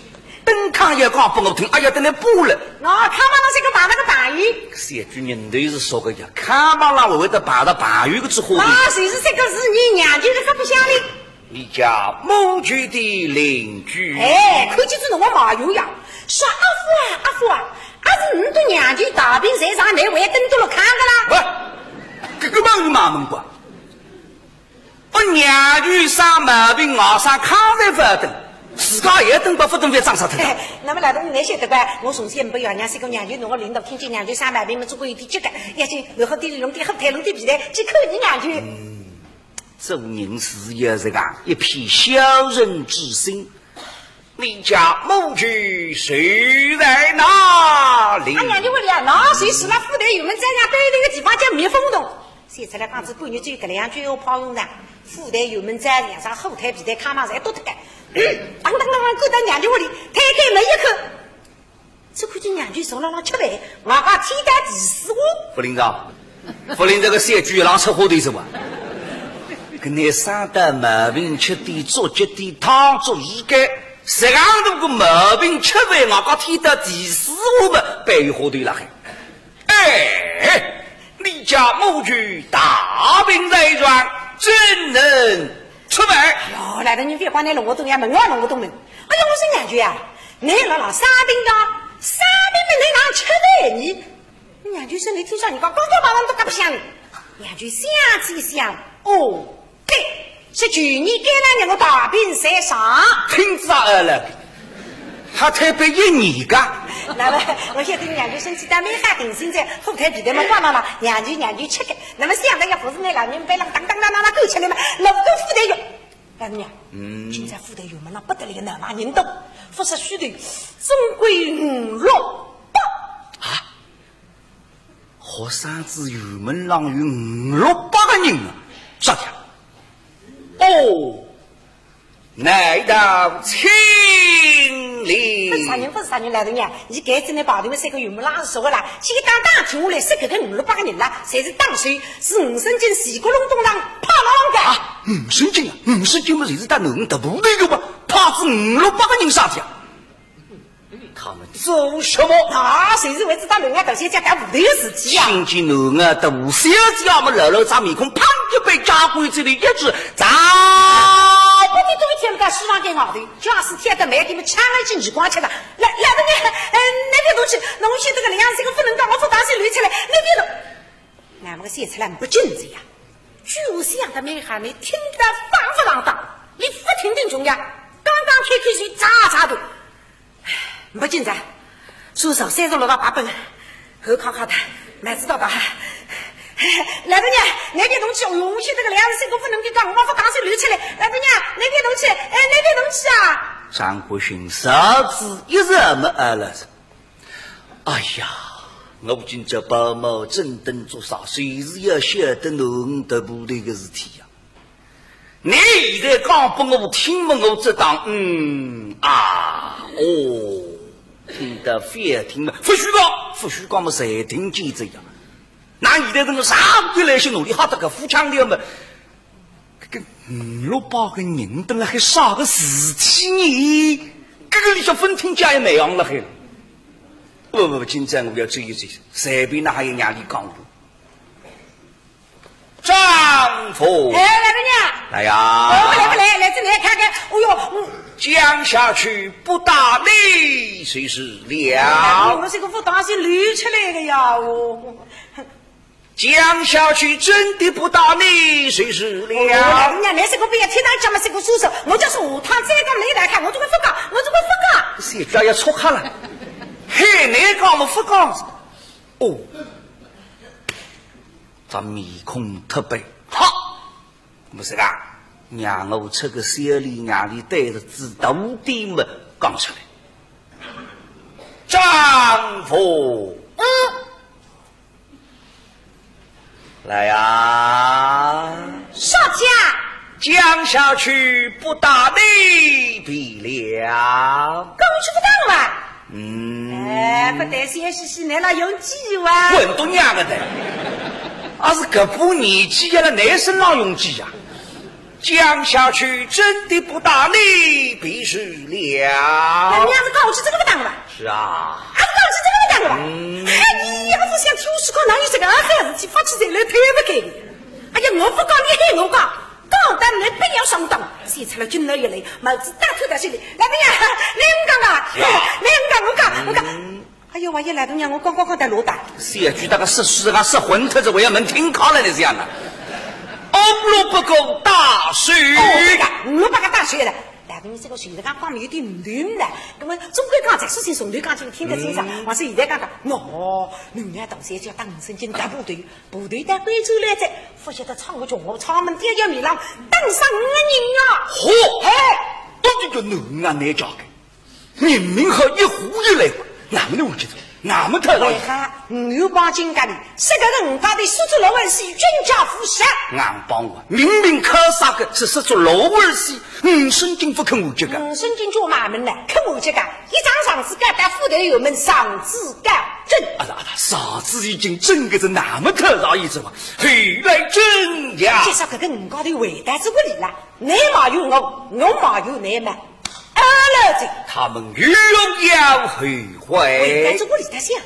等炕也讲拨我听，哎呀，等倷补了。哦，炕房浪是个碰着个朋友。小鬼人头是熟个呀，炕房浪还会得碰着朋友个之话的。啊，就是这个事，倷娘舅是勿相信。 你家母舅的邻居。哎，看见仔侬个朋友呀，说阿福啊，阿福啊，阿是倷笃娘舅大病在床，倷还等到了看个啦？喂，搿个问题蛮问个。我娘舅生毛病，外甥看勿得等，自家也等勿，勿等，勿长啥等。那么老大人倷晓得个，我从小没爷娘，是个娘舅，侬个领导听见娘舅生毛病么，总归有点急个，要紧然后店里弄点火腿，弄点皮蛋，去看倷娘舅。 做人是要这个一片小人之心。你家母舅住在哪里？啊，娘舅屋里啊，喏，就是辣府台辕门再向对头个地方叫蜜蜂洞。说出来讲仔半日只有搿两句闲话泡用场，府台辕门再向上火腿皮蛋炕房侪倒脱个。当当当当，赶到娘舅屋里，推开门一看， 只看见娘舅坐辣浪吃饭，外加天大地势哦。茯苓子，茯苓子个小鬼浪出花头是伐？搿倷生得毛病吃点粥，吃点汤粥，一个实梗大个毛病吃饭，外加天大地势哦么，板有花头辣海。哎，你家母舅大病在床，怎能 出门。哎哟，老大人覅怪倷弄勿懂呀，问我弄勿懂么。哎哟，我说娘舅啊，倷辣辣生病个，生病么倷哪出来呢？娘舅说倷听啥人讲，刚刚马上都讲勿响了。娘舅想仔一想，哦，对，是去年该两年我大病在床。听仔啊，呃了，还推扳一年个。那么，我晓得娘舅身体倒蛮好，定心哉，火腿皮蛋么放辣浪，娘舅娘舅吃个。那么想着要服侍倷老人，板浪当当当当当赶出来么，路过府台辕 老大人，嗯。今朝府台辕门浪勿得了个闹猛人多，勿说许多，总归五六百。啊？学生子辕门浪有五六百个人啊？啥体啊？哦，难道亲临？勿是啥人，勿是啥人，老大人，倷搿次呢，排队么三个辕门浪是熟个啦，去当当停下来，说搿个五六百个人啦，侪是打手，是五省金全国拢东浪派来个。啊，五省金啊，五省金么就是搭囡儿搭部队个哇，派仔五六百个人啥体啊？他们做什么？啊，随时为仔搭囡儿大小姐搭糊涂事体呀。听见囡儿大小姐么老老张面孔，砰一杯茶罐子里一只，咋？我的对天个书房间外头，假使天得慢点么，抢了进去光吃的。来，来的呢，嗯，那边东西，侬去这个粮食个不能讲，我不当心流出来，那边的。那么个写出来不禁止呀，就像的没喊你听得放不浪当，你不听听中呀，刚刚开口就咋咋的。 没进展，数手三十六道八本，后康康的，买知道吧？老大娘，那边东西用心这个粮食，我不能给讲，我不当心流出来。老大娘，那边东西，哎，那边东西啊！张国兴啥子一直么啊了？哎呀，我今朝包mau正等做啥，随时要晓得侬得不得个事体呀。 你现在讲拨我听么，我只当嗯啊哦，听得覅听么，不许讲，不许讲么，侪听见这样。那现在这个啥不来些努力，好得个富强了么？这个五六百个人等了还啥个事体呢？这个里向分听见也难样了还。不不不，今朝我要注意注意，随便哪还有让你讲过。 丈夫。哎，老大娘。来呀。哦，不来不来，来这里看看。哦哟，嗯。讲下去不打你就是了。我这个不当心流出来的呀，哦。讲下去真的不打你就是了。哦，老大娘，你这个不要听他讲么，这个叔叔，我就是下趟再讲你来看，我这个不讲，我这个不讲。是，这要错开了。嘿，你讲么不讲。哦。 张面孔特别，好，不是啊，让我出个小力，让你对着子大点么讲出来。丈夫，嗯。来呀。少家。讲下去不打你便了。讲下去不打我啊？ 嗯。哎，不得闲兮兮，你那用计哇？滚都娘个的！啊，是搿把年纪了，你身上用计呀？讲下去真的不打你便是了。那你要是讲下去这个不打了吧？是啊。啊，讲下去这个不打了吧？嗯。哎，你也不想听我说，哪有这个二三事体，发起这来推不给你？哎呀，我不讲，你喊我讲。 讲得来不要上当，现在了进来一来，帽子打脱在手里。老大娘，你讲啊，你讲，我讲，我讲。哎呦，我也老大娘，我刚刚刚在落单。小鬼大概是是个是昏脱子，我要门听卡了，你这样的。哦，五六百个大手。哦，对个，五六百个大手了。老大娘这个手是刚刚有点冷了，那么总归讲这事情从头讲起，听得清爽。我是现在讲讲，喏，侬家大小姐当神经大部队， 部队到贵州来哉，勿晓得闯个穷祸，闯门跌跤面浪，打伤五个人啊！嚯！哎，到底个囡啊，难教个，明明好一户一来，那么能回去的，那么太老。为啥？我有帮金家的，是搿个五家的，说出老万是冤家无赦。俺帮我，明明靠啥个是说出老万是，嗯，神经不肯回去个。嗯，神经做妈门了，肯回去个，一张床子高到府头有门上子高。 真。啊啦啊啦，上次已经真个是那么特大意思嘛，后来真呀。介绍搿个五家头回答是屋里啦，你嘛有我，我嘛有你嘛。阿拉这。他们又要后悔。回答是屋里的想着，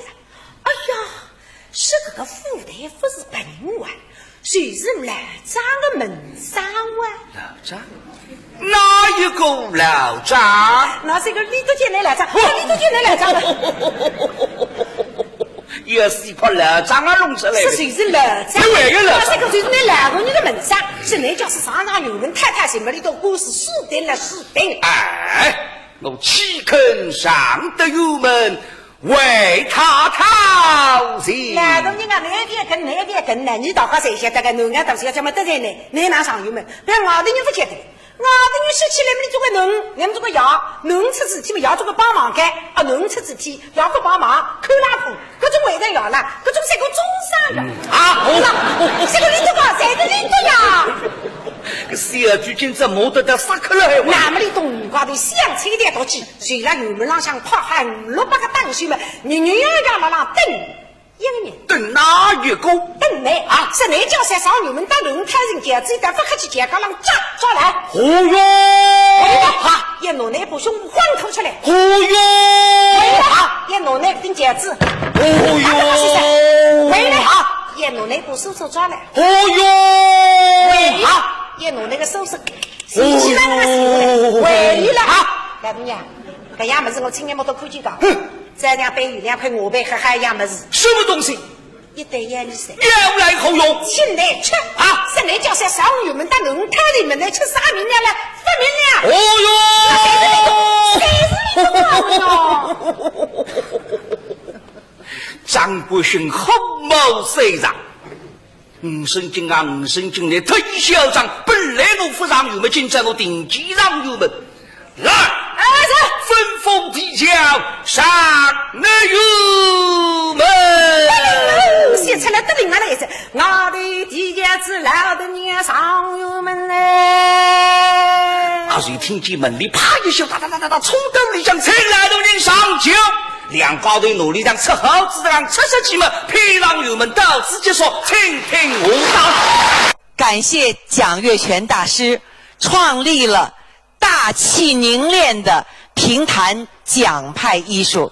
哎呀，是搿个府台不是本人啊， 就是老张的门生哇。老张？哪一个老张？那是个李德建的老张，哦，李德建的老张。也是一块老张啊，弄出来的。是，就是老张。另外一个老张。那是个就是那老个人的门生，是那叫是上上有名，太太是没里头故事，是定了，是定。哎，我岂肯上得有门， 为他讨情。老大人啊，难别跟，难别跟呢，你大家侪晓得个，囡儿大小姐么得罪呢，你哪上有门？别外头人勿晓得，外头人说起来么，你做个囡，你们做个爷，囡出事体么，爷做个帮忙个，啊，囡出事体，爷个帮忙，看拉风，搿种为难爷啦，搿种是个中伤的。啊，是吧？这个你都讲，谁的你的呀？搿小鬼精这么得得杀克了还。那么你东家头想出一点道具， 就辣衙门浪向拍喊五六百个打手么，日日夜夜么浪等一个人。等哪一个？等你啊！是你叫啥上衙门打人，开人家，只得不客气，肩胛浪抓抓来。哦哟！哎呀，哈！一拿那把凶荒拖出来。哦哟！好，要拿那根戒指。哦哟。拿那个戒指，回来。好，要拿那把手镯抓来。哦哟。回来。好，要拿那个首饰。哦哟。提起来那个手镯，回来。好。老姑娘，搿样物事我亲眼目睹看见个。哼。再让拨伊两块外爿，还还一样物事。什么东西？ 一对眼色。要来何用？请来吃。啊？是来叫啥上院门到侬太太门来吃啥？明了了，不明了。哦哟！谁是那个？谁是那个王哟？张国兴火冒三丈。五神经啊，五神经，你忒嚣张！本来我勿上院门，今朝我定期上院门。 来，哎，是。吩咐弟家上那院门。哎，写出来得灵了，也是，我的弟家子老的娘上院门嘞。啊，谁听见门里啪一响，哒哒哒哒哒，冲到里向，请老大人上轿。两家头努力让吃好子让吃下去嘛，偏让院门到此结束，请听我道。感谢蒋月泉大师创立了 大气凝练的评弹蒋派艺术，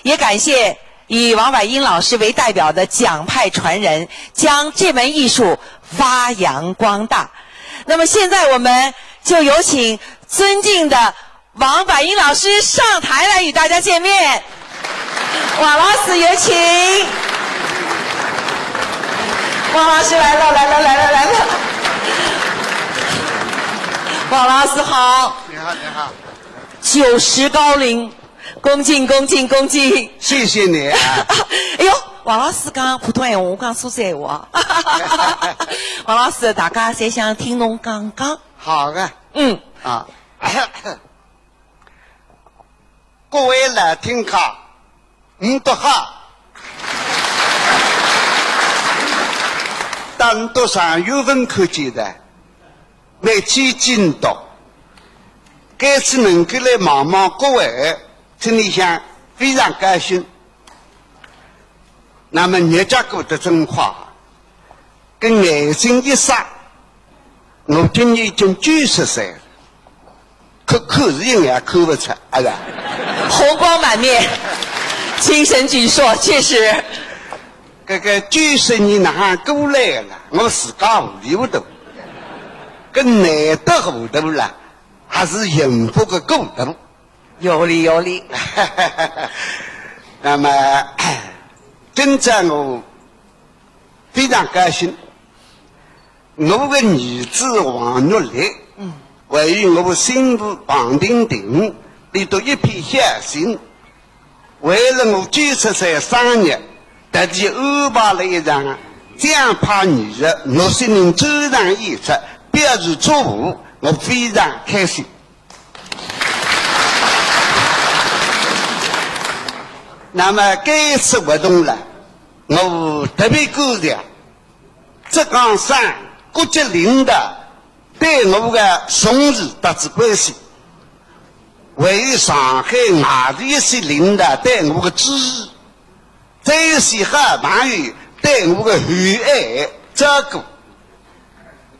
也感谢以王婉英老师为代表的蒋派传人将这门艺术发扬光大。那么现在我们就有请尊敬的王婉英老师上台来与大家见面。 王老师有请。王老师来了，来了，来了，来了。王老师好。你好，你好。九十高龄，恭敬，恭敬，恭敬。谢谢你啊。哎哟，王老师讲普通闲话，我讲苏州闲话。王老师，大家侪想听侬讲讲。好的。嗯。啊。 各位老听客，唔笃好。当笃上月份看见的，每天见笃，该次能够来望望各位，心里向非常高兴。那么日脚过得真快， 搿眼睛一眨，我今年已经九十岁了，可，可是一眼也看勿出，啊是啊？红光满面，精神矍铄，确实。搿个九十年哪能过来个呢？我自家糊里糊涂，搿难得糊涂了，还是幸福个过渡。有理，有理。那么，今朝我 非常高兴。我个儿子王玉立，嗯。还有我个新妇王婷婷，伊笃一片孝心。为了我九十岁生日，特地安排了一场蒋派艺术六十年专场演出，表示祝福，我非常开心。那么该次活动了，我特别感谢 浙江省各级领导对我个重视搭仔关心，还有上海外地一些领导对我个支持，再有些好朋友对我个厚爱照顾，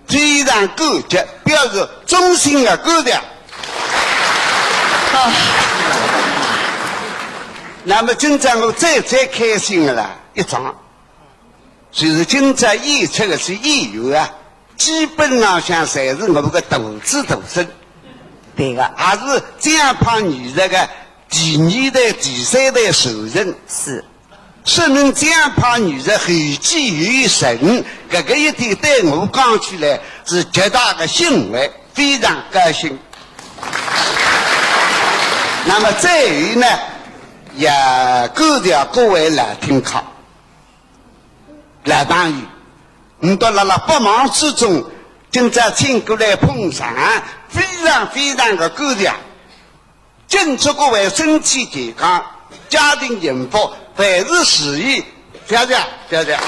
非常感激，表示衷心个感谢。啊。那么今朝我最最开心个啦，一桩 就是今朝演出个是演员啊，基本浪向侪是我个徒子徒孙。对个。也是蒋派艺术个第二代、第三代传人。是。说明蒋派艺术后继有人，搿个一点对我讲起来是极大个欣慰，非常高兴。那么再有呢，也感谢各位老听客。 老朋友，唔笃辣辣百忙之中，今朝请过来捧场，非常非常个感谢。敬祝各位身体健康，家庭幸福，万事如意。谢谢，谢谢。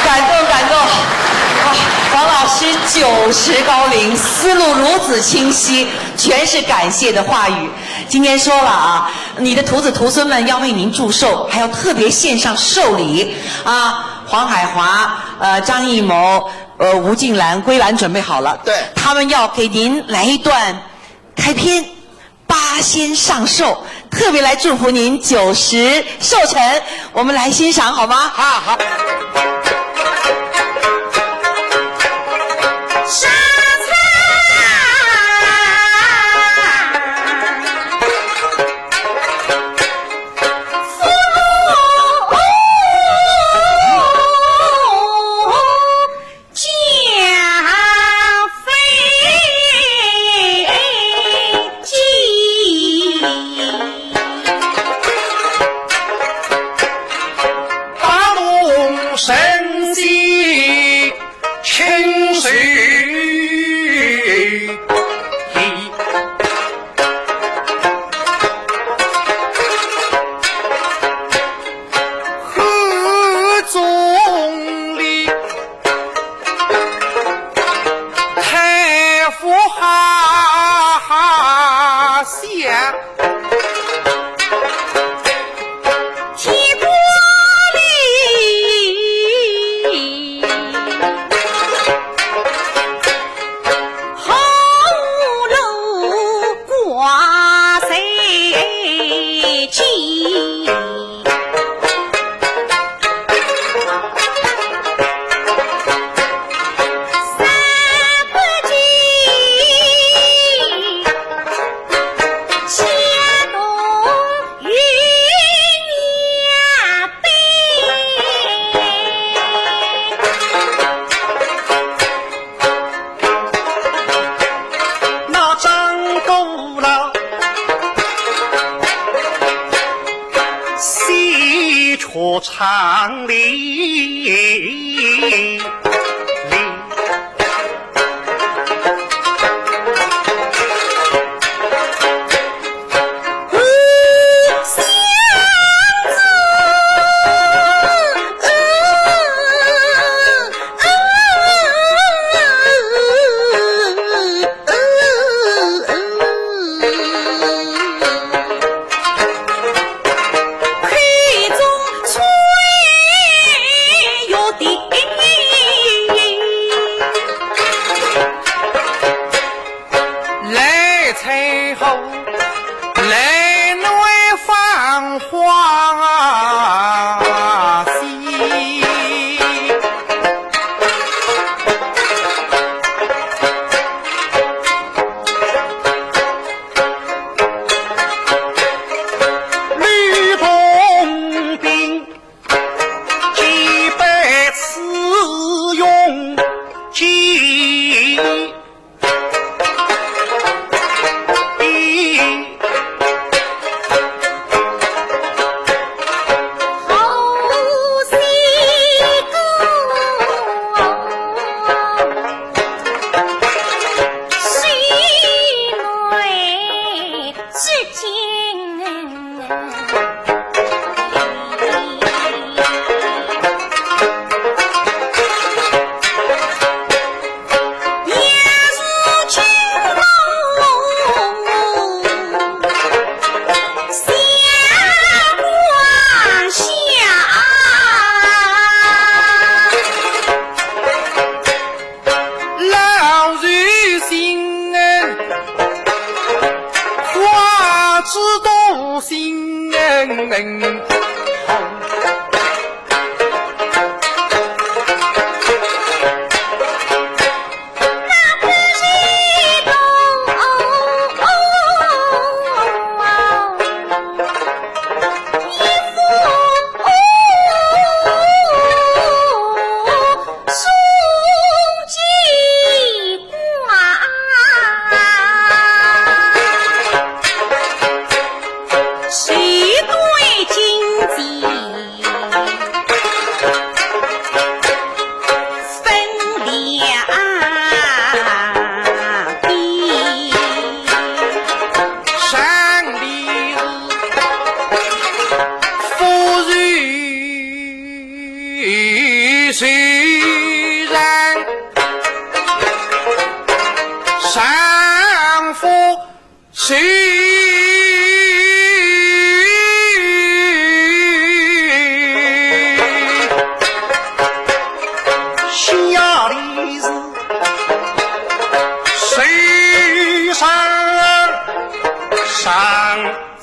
感动，感动。哇，王老师九十高龄，思路如此清晰，全是感谢的话语。 今天说了啊，你的徒子徒孙们要为您祝寿，还要特别献上寿礼啊。黄海华、呃，张艺谋、呃，吴静兰、归兰准备好了，对。他们要给您来一段开篇八仙上寿，特别来祝福您九十寿辰，我们来欣赏好吗？好，好。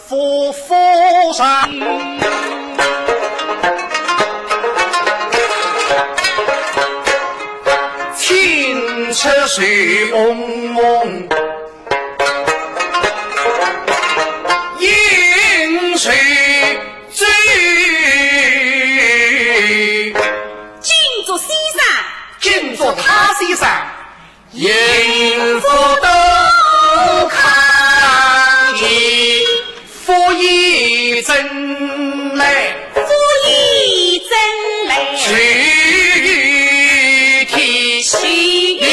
夫妇上，青出水翁翁，饮水醉。敬祝先生，敬祝他先生。 幸福到家门，福气增来，福气增来，齐天齐地。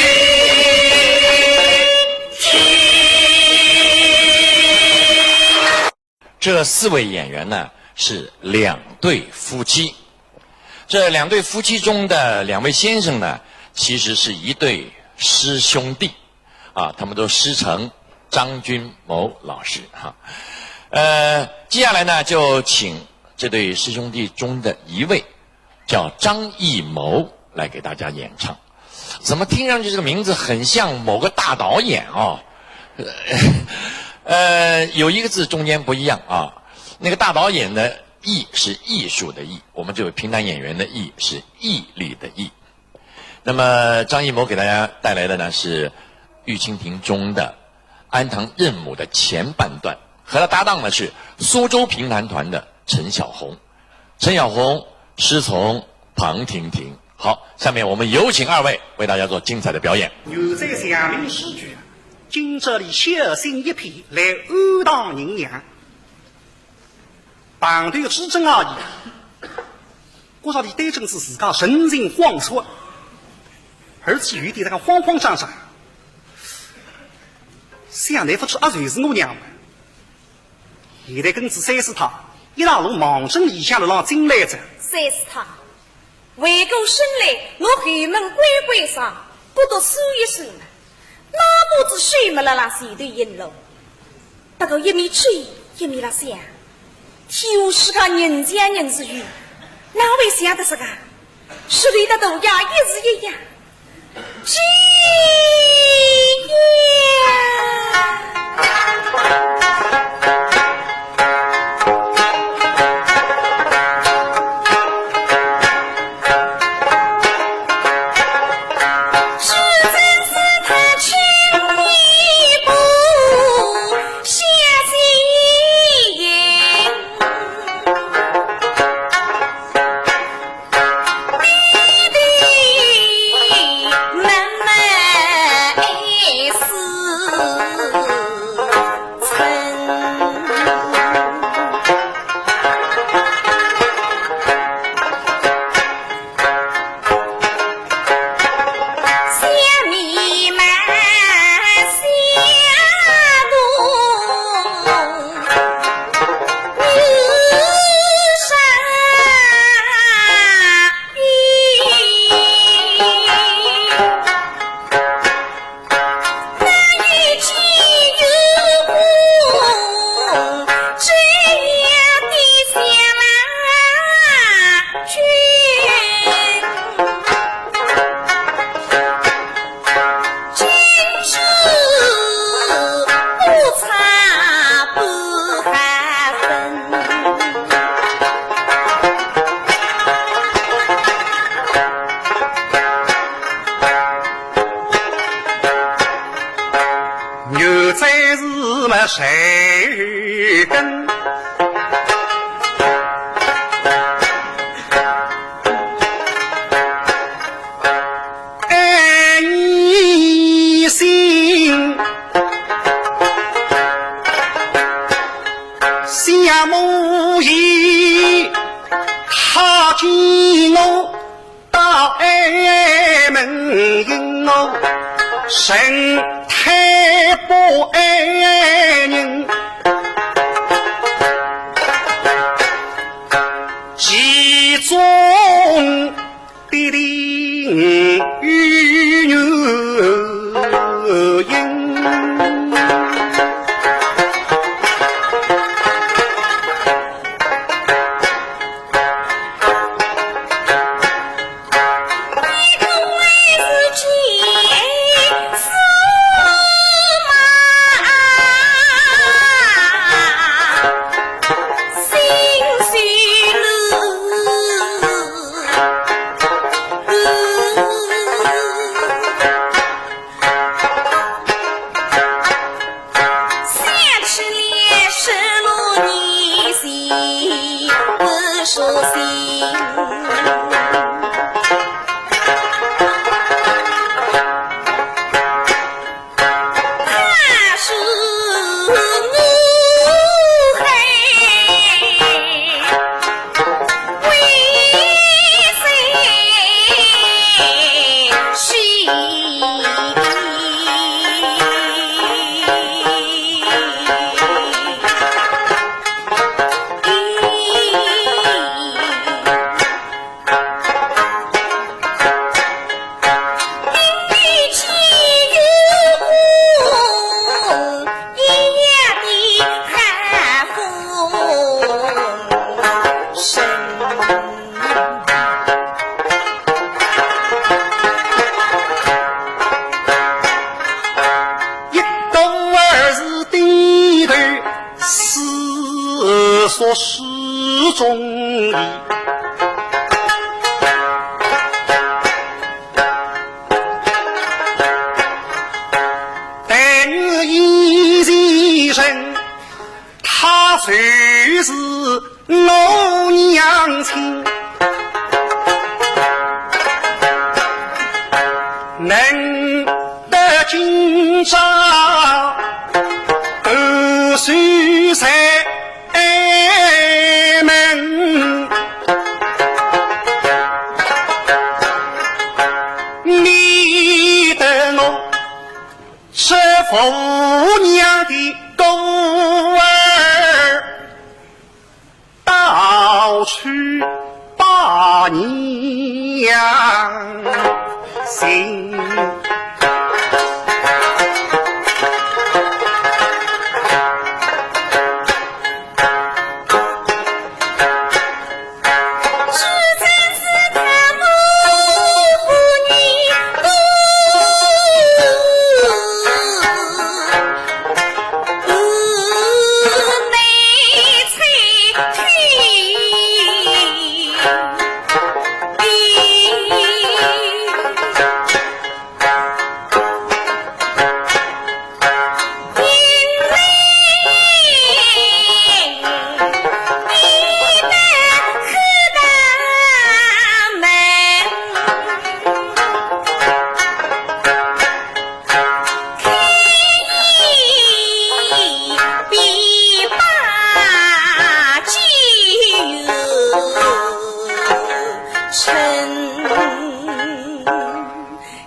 这四位演员呢，是两对夫妻。这两对夫妻中的两位先生呢，其实是一对师兄弟，啊，他们都师承张君谋老师哈。呃，接下来呢，就请这对师兄弟中的一位，叫张艺谋，来给大家演唱。怎么听上去这个名字很像某个大导演哦？呃，有一个字中间不一样啊。那个大导演的艺是艺术的艺，我们这位评弹演员的艺是毅力的毅。那么张艺谋给大家带来的呢是《玉蜻蜓》中的安堂任母的前半段，和他搭档的是苏州评弹团的陈晓红。陈晓红师从庞婷婷。好，下面我们有请二位为大家做精彩的表演。原在祥林书局，今朝里小心一片来安堂迎娘。 碰头之中而已，觉着俚对准仔自家神情慌促，而且有一点那个慌慌张张。想来勿出啊，就是我娘嘛。现在跟仔三师太一道路望准里向路浪进来哉。三师太，回过身来，我后门关关上，不得收一收呢。 哪怕仔水没辣辣前头引路，不过一面吹，一面辣想，天下世界人像人是有，哪会像得这个？说的大爷一字一样，这样。 有才是么谁跟？爱你心，想母也，他见我 到爱门迎我，神态不爱人，其中的灵与女音。读书中的。但是以前人，她就是我娘亲，能得今朝，甘心在 门，免得我这父娘的孤儿，到处把娘寻。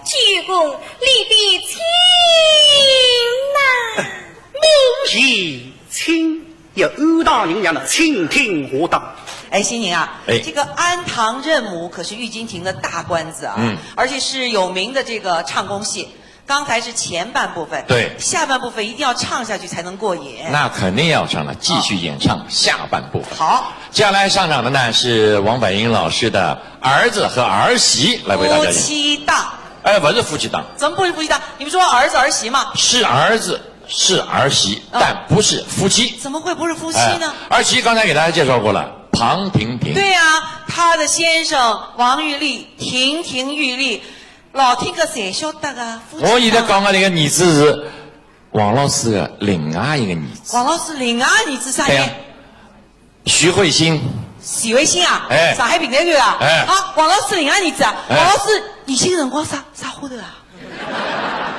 舅公，你的亲呐。母爷亲，要安大人娘的倾听我当。哎，新宁啊，哎。这个安堂认母可是玉京亭的大官子啊，嗯。而且是有名的这个唱功戏。刚才是前半部分，对。下半部分一定要唱下去才能过瘾。那肯定要唱了，继续演唱下半部分。好。接下来上场的呢是王柏英老师的儿子和儿媳，来为大家演。夫妻档。哎，不是夫妻档。怎么不是夫妻档？你们说儿子儿媳嘛？是儿子，是儿媳，哦。但不是夫妻。怎么会不是夫妻呢？哎，儿媳刚才给大家介绍过了，庞婷婷。对呀，她的先生王玉立，亭亭玉立，老听客侪晓得个，夫妻档。我现在讲个这个儿子是王老师的另外一个儿子。王老师另外儿子啥人？对呀。 徐惠新。徐惠新啊？哎。上海评弹团啊？哎。啊，王老师另外儿子啊？哎。王老师年轻辰光啥，啥花头啊？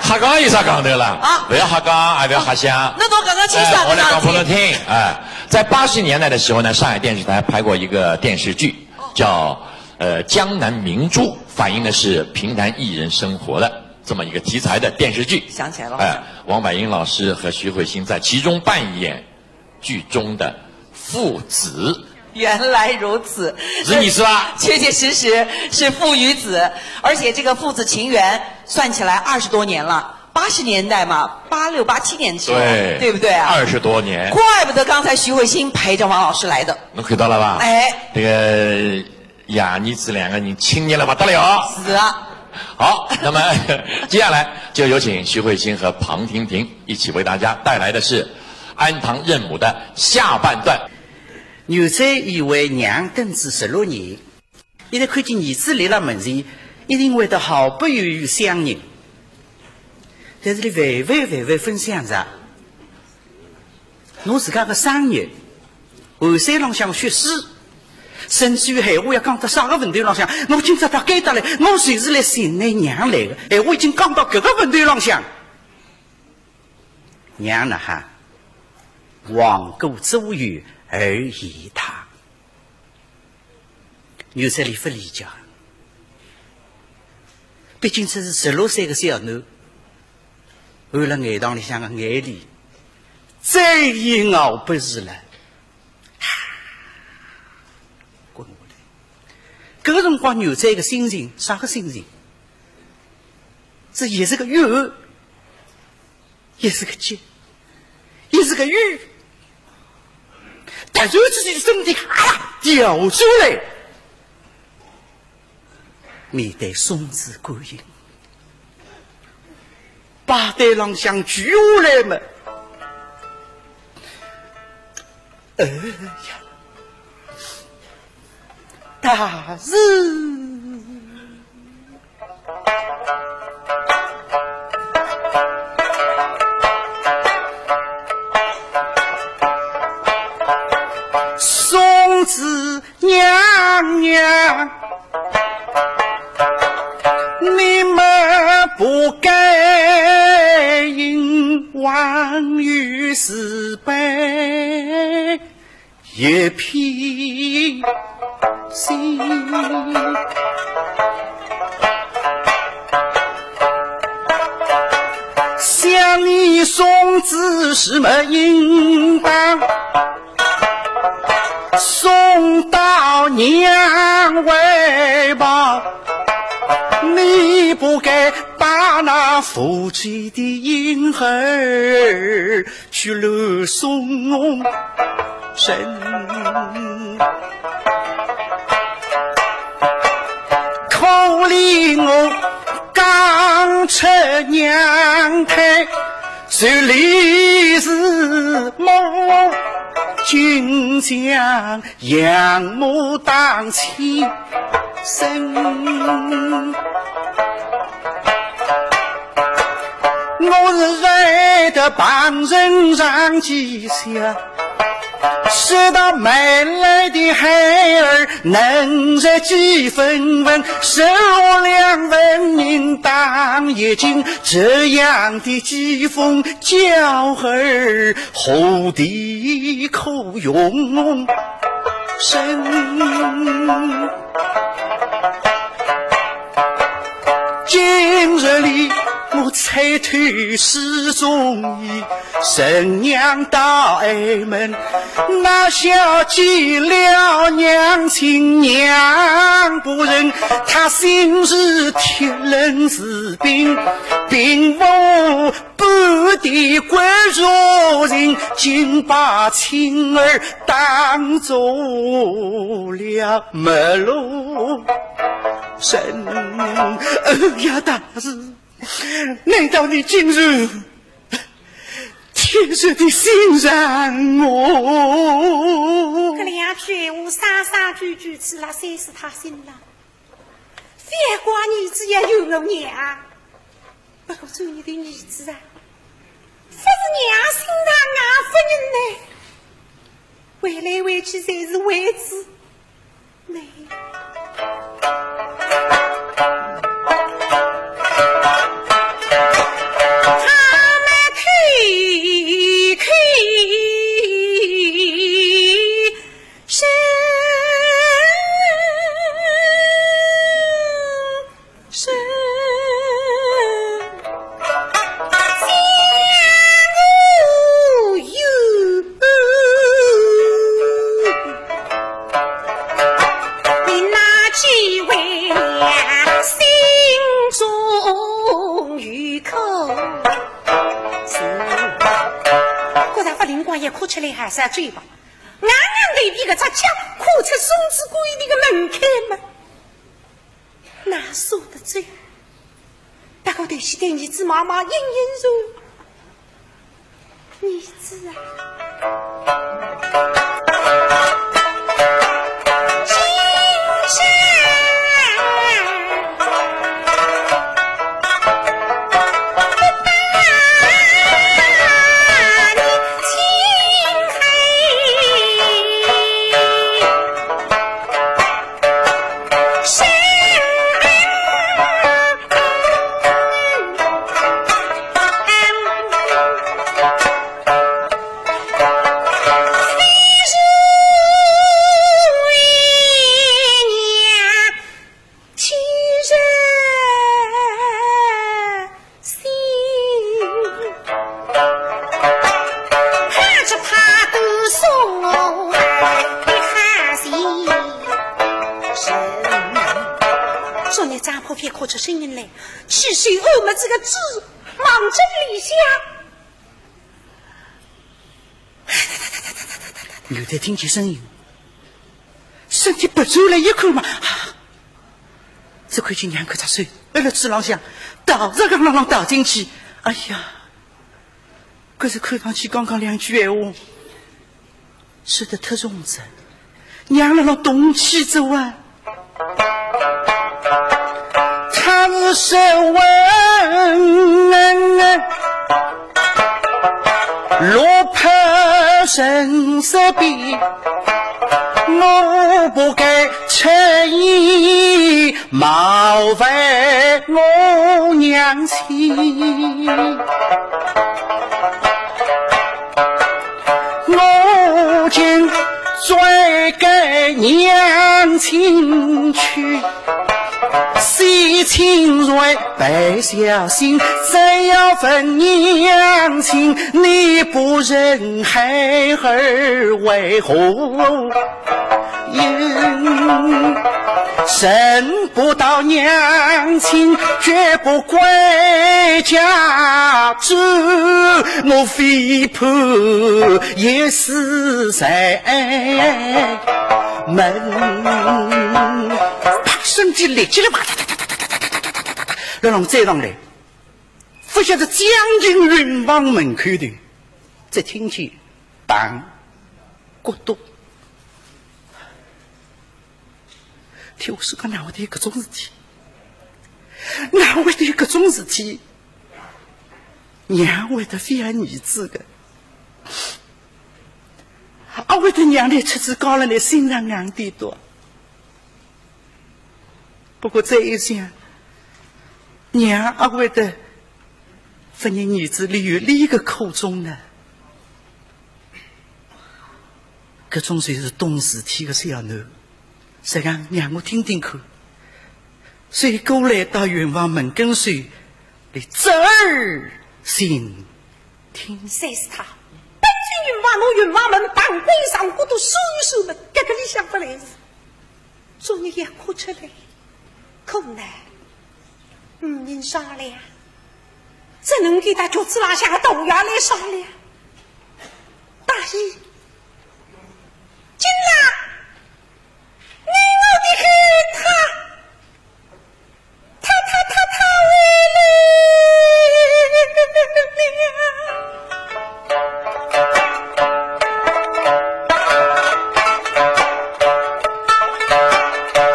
瞎讲有啥讲头啦？啊。不要瞎讲，也不要瞎想。哦，那侬刚刚清爽哎，我来讲拨侬听。哎，在八十年代的时候呢，上海电视台拍过一个电视剧，哦。叫，呃，《江南明珠》，反映的是评弹艺人生活的这么一个题材的电视剧。想起来了。哎，王柏英老师和徐惠新在其中扮演 剧中的父子。原来如此。是你是吧？确确实实是父与子，而且这个父子情缘算起来二十多年了，八十年代嘛，八六八七年的时候，对，对不对啊？二十多年。怪不得刚才徐惠新陪着王老师来的。侬看到了吧？哎。这个 爷儿子两个人亲热得不得了。是啊。好，那么接下来就有请徐惠新和庞婷婷一起为大家带来的是《安堂认母》的下半段。原来以为娘等仔十六年，现在看见儿子立辣门前，一定会得毫不犹豫相认。但是伊万万万万勿想着， 侬自家个生日、寒山浪向个雪水，甚至于闲话要讲到啥个份头浪向，我今朝到该搭来，我就是来寻㑚娘来个。闲话已经讲到搿个份头浪向，娘呐哈，亡故左右而言他。 原来伊勿理解，毕竟搿是十六岁个小囡，含辣饴糖里向个眼泪，再也熬勿住了。滚下来。搿个辰光，原来个心情，啥个心情？是也是个怨恨， 也是个急，也是个怨。突然之间，身体啊呀掉下来，面对送子观音，拜台浪向跪下来嘛。哎呀，大事。送子 娘娘，你们不该因王于私悲一片心。想你送子是没应当， 送到娘怀抱，你不该把那夫妻的婴儿去乱送人。可怜我刚出娘胎， 手里是母，竟将养母当亲生。我是为得旁人上讥笑， 使得没来的孩儿能着几分文，十两分银当一斤，这样的讥讽教儿何地可容身？今日里我猜透事中意， 神娘到庵门，那小姐了娘亲娘不认，她心是铁冷似冰，并无半点关注情，竟把亲儿当做了陌路人。哎呀，大事！难道你竟然 天使的心肠哦。搿两句闲话，声声句句刺辣三师太心浪。覅怪儿子也有我娘，不过做你的儿子啊，勿是娘心肠啊，勿认呢。回来回去侪是为子。 觉着勿灵光也哭出来还是要走吧。硬硬头皮搿只脚跨出送子官人个门槛嘛。 哪舍得走？不过头先对儿子望望，应应说：“儿子啊，今朝不把你请开。” 心，怕只怕都送我的好心人。说你张婆婆哭出声音来，气势又没这个字，望着里向。 原来听见声音，身体别转来一看嘛，啊，只看见娘搿只手，勒辣嘴浪向，倒着个浪浪倒进去。哎呀，搿是看上去刚刚两句闲话，说得忒重哉，娘辣辣动气哉啊。落魄人生悲，我不该轻易冒犯我娘亲。我今转给娘亲去， 洗清罪，白小心，再要问娘亲，你不认孩儿为何因？认不到娘亲，绝不归家住，我非怕也死在 门。啪，身体立起来，哇，哒哒哒哒哒哒哒哒哒哒，然后追上来，不晓得将近云房门口头，只听见当咕咚。天，我说个哪会得有搿种事体？哪会得有搿种事体？娘会得非要儿子个？ 阿会得娘来出子高了，你心上硬点多。不过再一想，娘阿会得勿认儿子里有另一个苦衷呢？搿种就是懂事体个小囡，实梗让我听听看。所以过来到云房门跟首，你侧耳倾 听。三师太，奔进云房，拿云房门旁边上骨头收一收么，搿个里向勿来事，终于要哭出来。可奈无人商量，只能够搭脚子浪向个头也来商量。大爷，今朝你我的后太 太太太太回来了。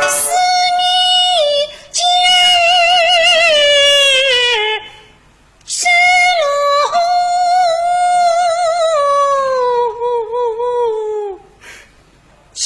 思念间，失落 春。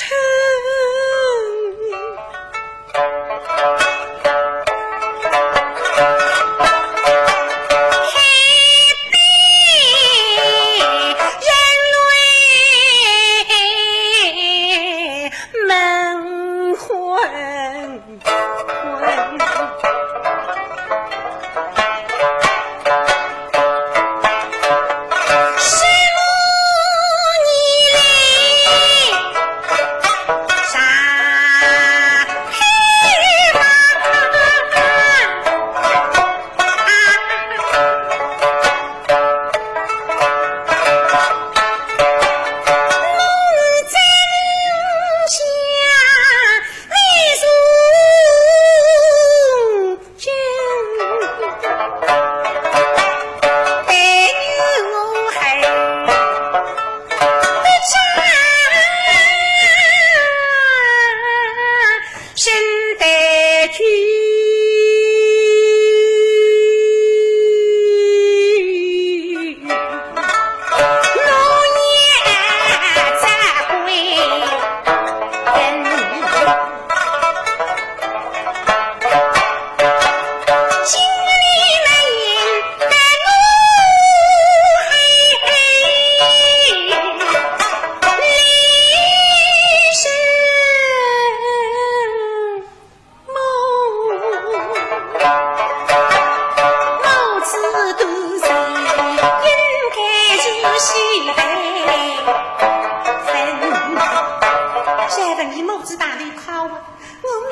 再问伊母子大礼靠我，我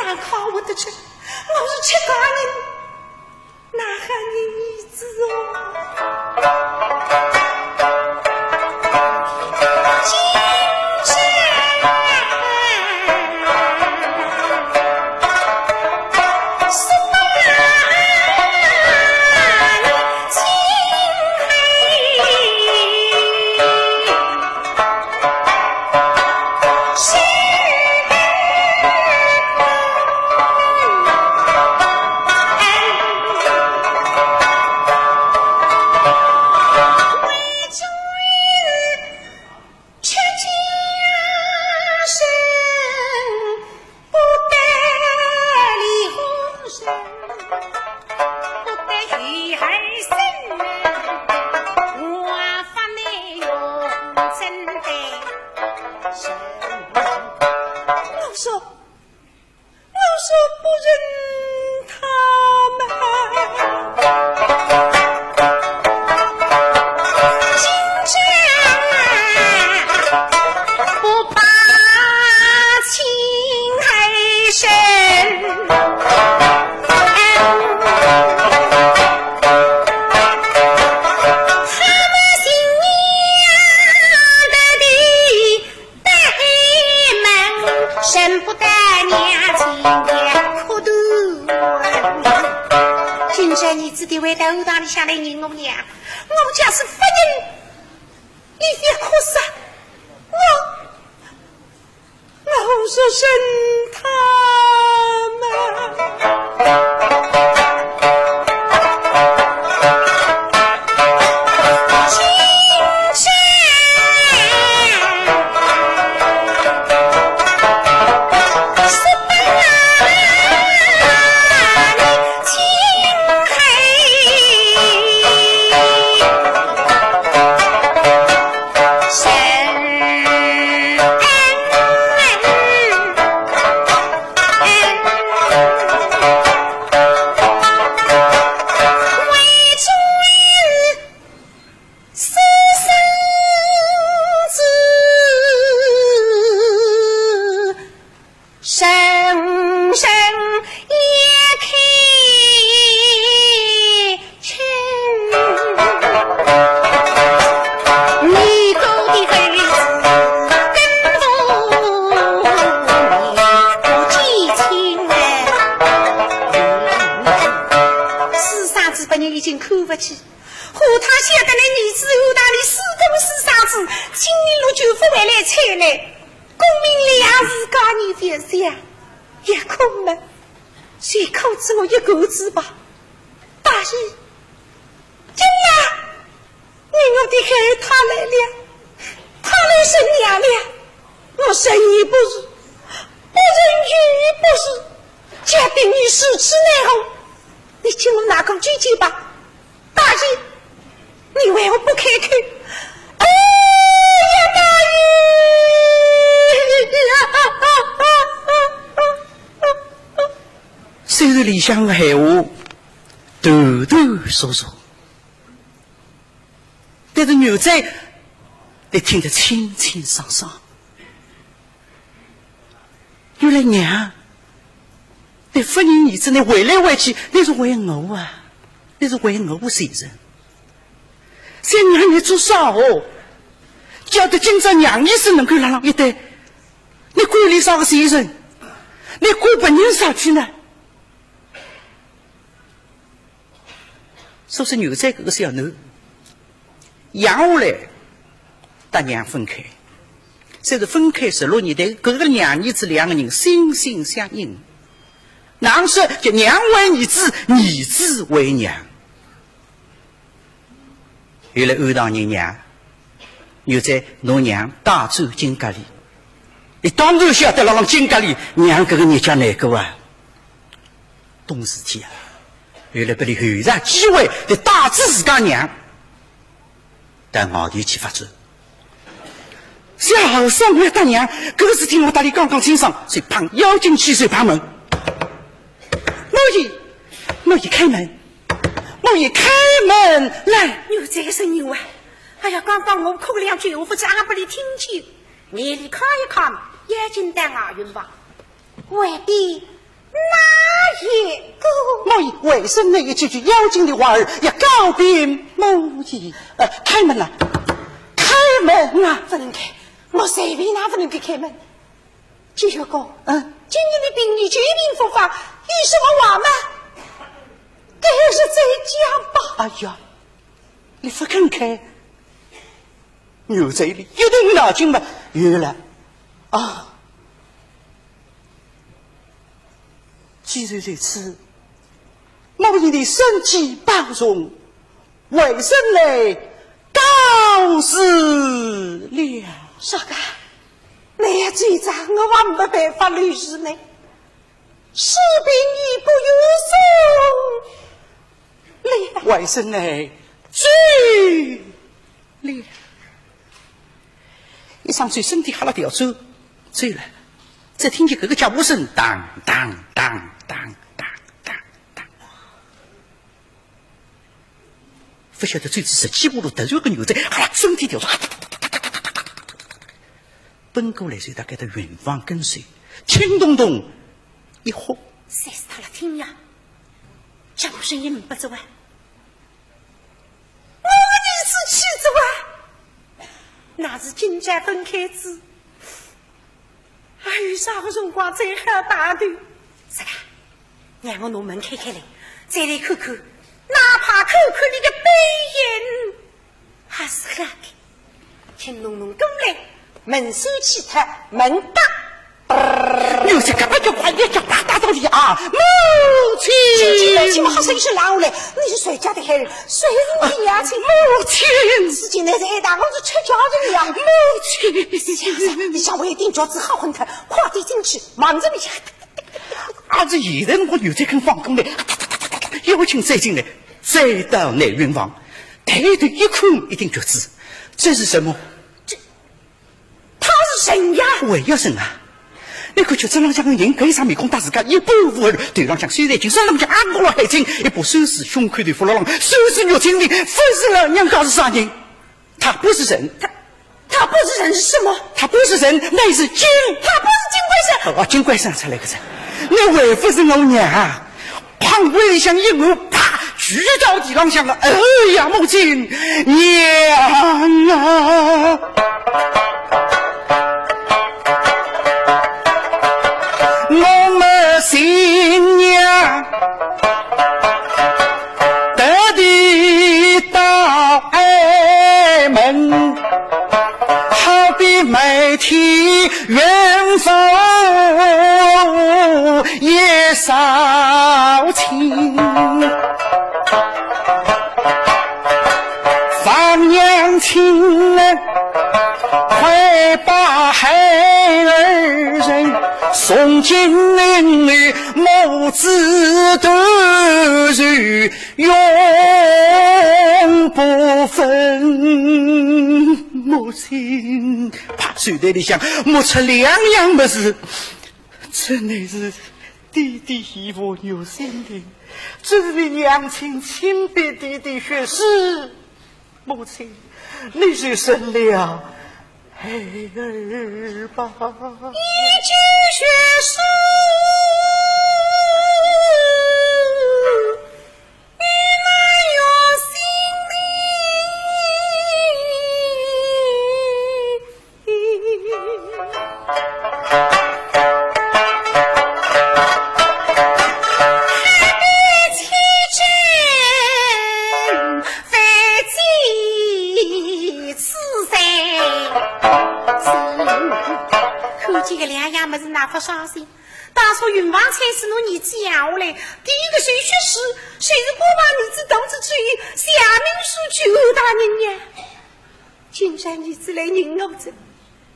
哪靠我得出？我是出家人，哪还认儿子哦？你还到后堂里向来认我娘，我假使勿认，你覅哭啥，我，我若认她嘛。私生子拨人已经看勿起， 下趟晓得倷儿子后堂里私通私生子，今日落就勿会来睬倷。功名利养自家人覅想，也可么，就靠仔我一个子吧。大爷，今啊，你我的孩儿他来了，他来认娘了，我认也不是，不认也不是，假定你如此奈何，你请我拿过去去吧。 大爷，你为何不开口？哎呀，大爷呀！虽然里向个闲话断断续续，但是元帅，你听得清清爽爽。 原来娘，倷勿认儿子，倷回来回去，倷是为我啊，倷是为我个罪人。想娘倷做啥哦？叫得今朝娘儿子能够辣辣一堆，倷管俚啥个罪人？倷管别人啥体呢？ 所以元帅搿个小囡，养下来，搭娘分开。虽然分开十六年，但搿个娘儿子两个人心心相印。哪能说叫娘为儿子，儿子为娘？后来安大人娘，元帅拿娘带转金阁里。伊当然晓得辣辣金阁里，娘搿个日脚难过啊。 懂事体啊，后来拨俚后场机会，俚带仔自家娘到外头去发展。想好生活搭娘，搿个事体我搭俚讲讲清爽，所以碰要紧去，所以碰门。莫言，莫言开门，莫言开门来。有这个声音哇！哎呀，刚刚我哭两句，我不知阿不里听见。你里看一看，眼睛带外云吧。 外边哪一个？我为什么一句句要紧的话儿要告诉我也，呃，开门了，开门啊！不能开，我随便哪不能够开门。金学哥，嗯，今日的病你久病复发，有什么话吗？还是再讲吧。哎呀，你不肯开，我这里一动脑筋嘛，有了啊。 既然如此，我们的身体保重，为人来告辞了。啥个？你要追账，我还没办法留住你，是比你不用送了。为人来追了。 一上去身体哈啦调转，转了，只听见搿个脚步声，当当当当当当当当。勿晓得走仔十几步路，突然个牛仔，哈啦，身体调转，奔过来，随大概的远方跟随，轻咚咚一喝。谁是他了听呀？脚步声音没不走啊？ 我的儿子去走啊，那是今朝分开子，还有啥个辰光再好打的？是啦，让我拿门开开来，再来看看，哪怕看看你个背影，还是好看。请侬侬过来，门闩去脱，门打。有这个不叫快，也叫大大道理啊，母亲。轻轻来，轻么好声音是拉下来，你是谁家的孩儿？谁是你的娘亲？母亲。事情乃是哎，大公子出家人呀。母亲。你想为定脚子好混蛋，快点进去，忙着你。 阿是现在我有这根放工的，邀请再进来，再到内云房，抬头一看，一定觉着，这是什么？这，他是谁呀？我也是啊。那个觉着浪向个人，搿一张面孔搭自家一般无二，头浪向虽然金，身浪向阿哥罗海青，一把手势胸口头扶牢浪，手势玉金的，勿是老娘家是啥人？ 他不是人。他，他不是人是什么？他不是人，乃是金。他不是金龟婿。哦，金龟婿出来个人，那还不是我娘啊？旁边里向一按，啪，跪到地浪向啊，哎呀，母亲，娘啊！我们新娘 得地到庵门，好比每天云凤一扫清。放娘亲啊，快把孩儿人送进林里，母子团聚 永不分。母亲，怕手袋里向摸出两样物事，这乃是爹爹衣服肉心灵，这是你娘亲亲笔滴的血书。母亲，你就认了孩儿吧。一句血书。 你那用心里，还得起针再祭此山。看见搿两样物事，哪勿伤心？ 当初云房差使侬儿子养下来，第一个手续是，就是把儿子当仔主意，下命书求大人呀。今朝儿子来认我哉，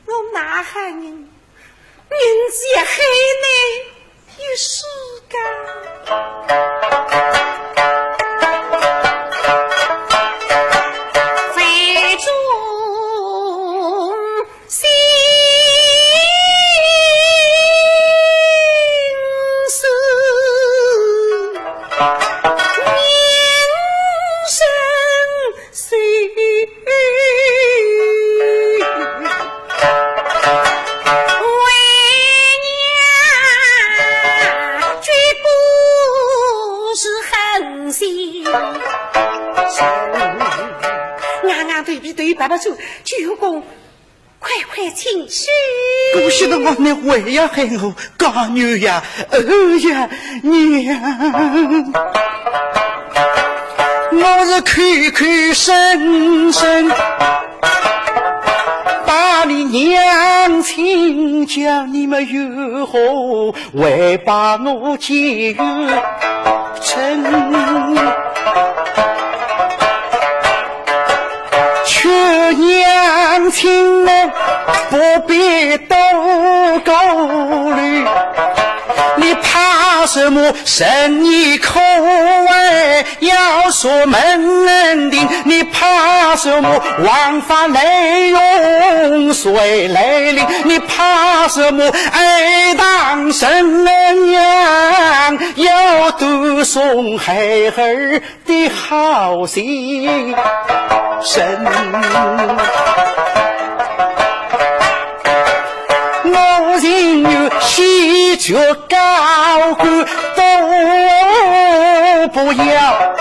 我哪哈认？人子也害呢，有数个。非中 心事，人生死，为娘绝不是狠心人。硬硬头皮头也摆勿住，九公 快快请起。不晓得我，你还要喊我家女呀，儿呀，娘。我是口口声声把你娘亲叫，你们有何 为把我解忧愁，劝娘亲们不必多顾虑。你怕什么？生意可为要说门庭，你怕什么？王法内容谁来领？你怕什么？爱当 生娘要读送孩儿的好心人。我情愿洗脚高官都不要，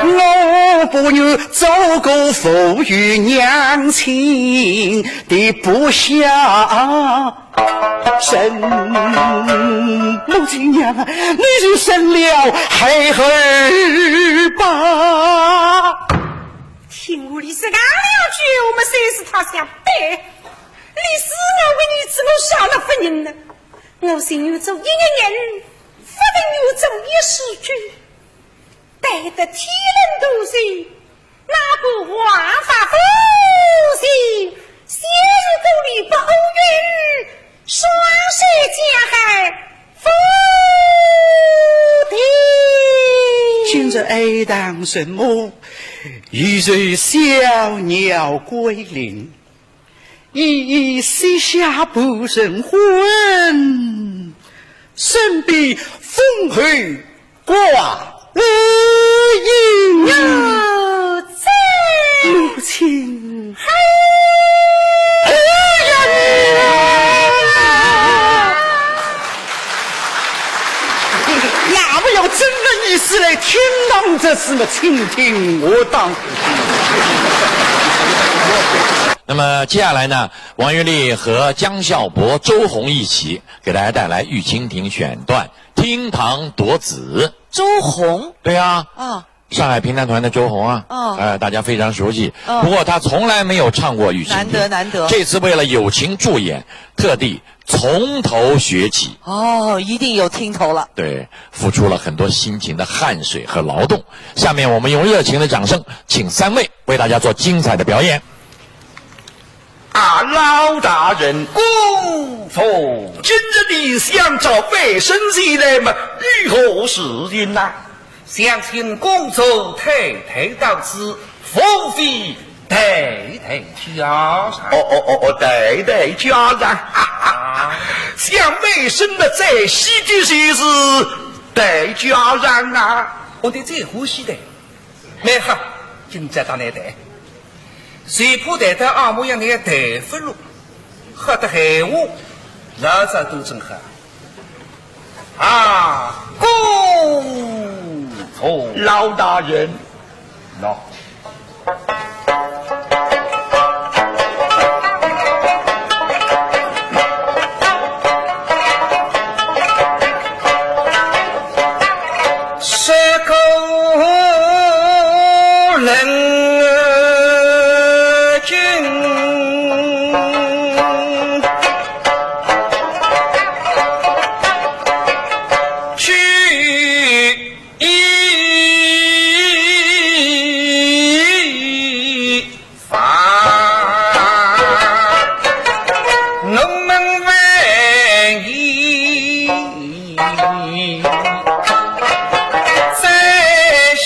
我不愿做个无有娘亲的不孝母亲娘啊，你就生了孩儿吧。听我李四讲了句，我们谁是他想对？你是我的儿子，我啥了夫人呢？我情愿做一个人，不情愿做一世鬼。 待得天伦多寿，那个王法夫人，先是故里不应允，双手加害，不得。今日哀悼什么？已是小鸟归林。 一息下不成婚，身边风后挂影。有罪。母亲。哎呀，你呀！ 也没有真的意思来听当这事么，请听我当。那么接下来呢，王玉丽和江孝伯、周红一起给大家带来《玉蜻蜓》选段《厅堂夺子》。周红？对呀。啊。上海评弹团的周红啊。哦。呃，大家非常熟悉。哦。不过她从来没有唱过《玉蜻蜓》。难得，难得。这次为了友情助演，特地 从头学起。哦，一定有听头了。对，付出了很多辛勤的汗水和劳动。下面我们用热情的掌声，请三位为大家做精彩的表演。啊，老大人，姑父，今日你想找外甥前来么，有何事情呐？ 想请公主太太到此，无非谈谈家常。哦，哦，哦，哦，谈谈家常。啊。想外甥么最喜的就是谈家常啊。我的最欢喜的。蛮好，今朝到来谈。谁怕谈得阿模样，你也谈勿落，好的闲话，老早都真好。 啊，公主。老大人。喏。这个人君 去一方，我们为你在西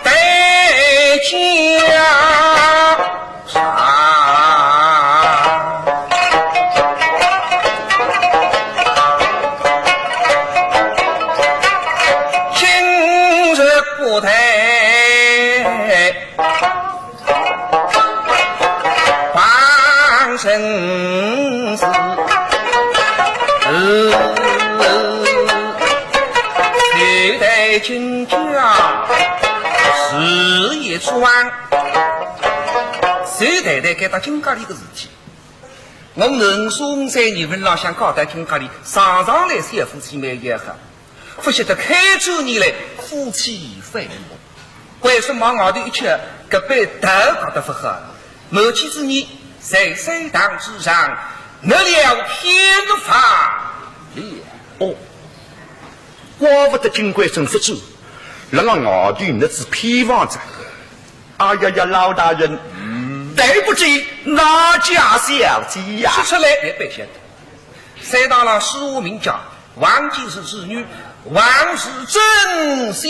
北家 上。今日不谈旁人事，就谈今朝事一桩。 就谈谈该搭金家里个事体。我们人生在人文浪向讲到金家里，常常来三夫妻蛮要好，勿晓得开转年来夫妻反目。为什么外头一吃，搿杯头搞得勿好？满几子年，在山堂之上，纳了偏房了。哦，怪勿得金贵生勿转，辣辣外头纳仔偏房子。 哎呀呀，老大人，嗯，对不起，哪家小姐呀？说出来也白相的。山堂浪书画名家，王继是子女，王淑贞小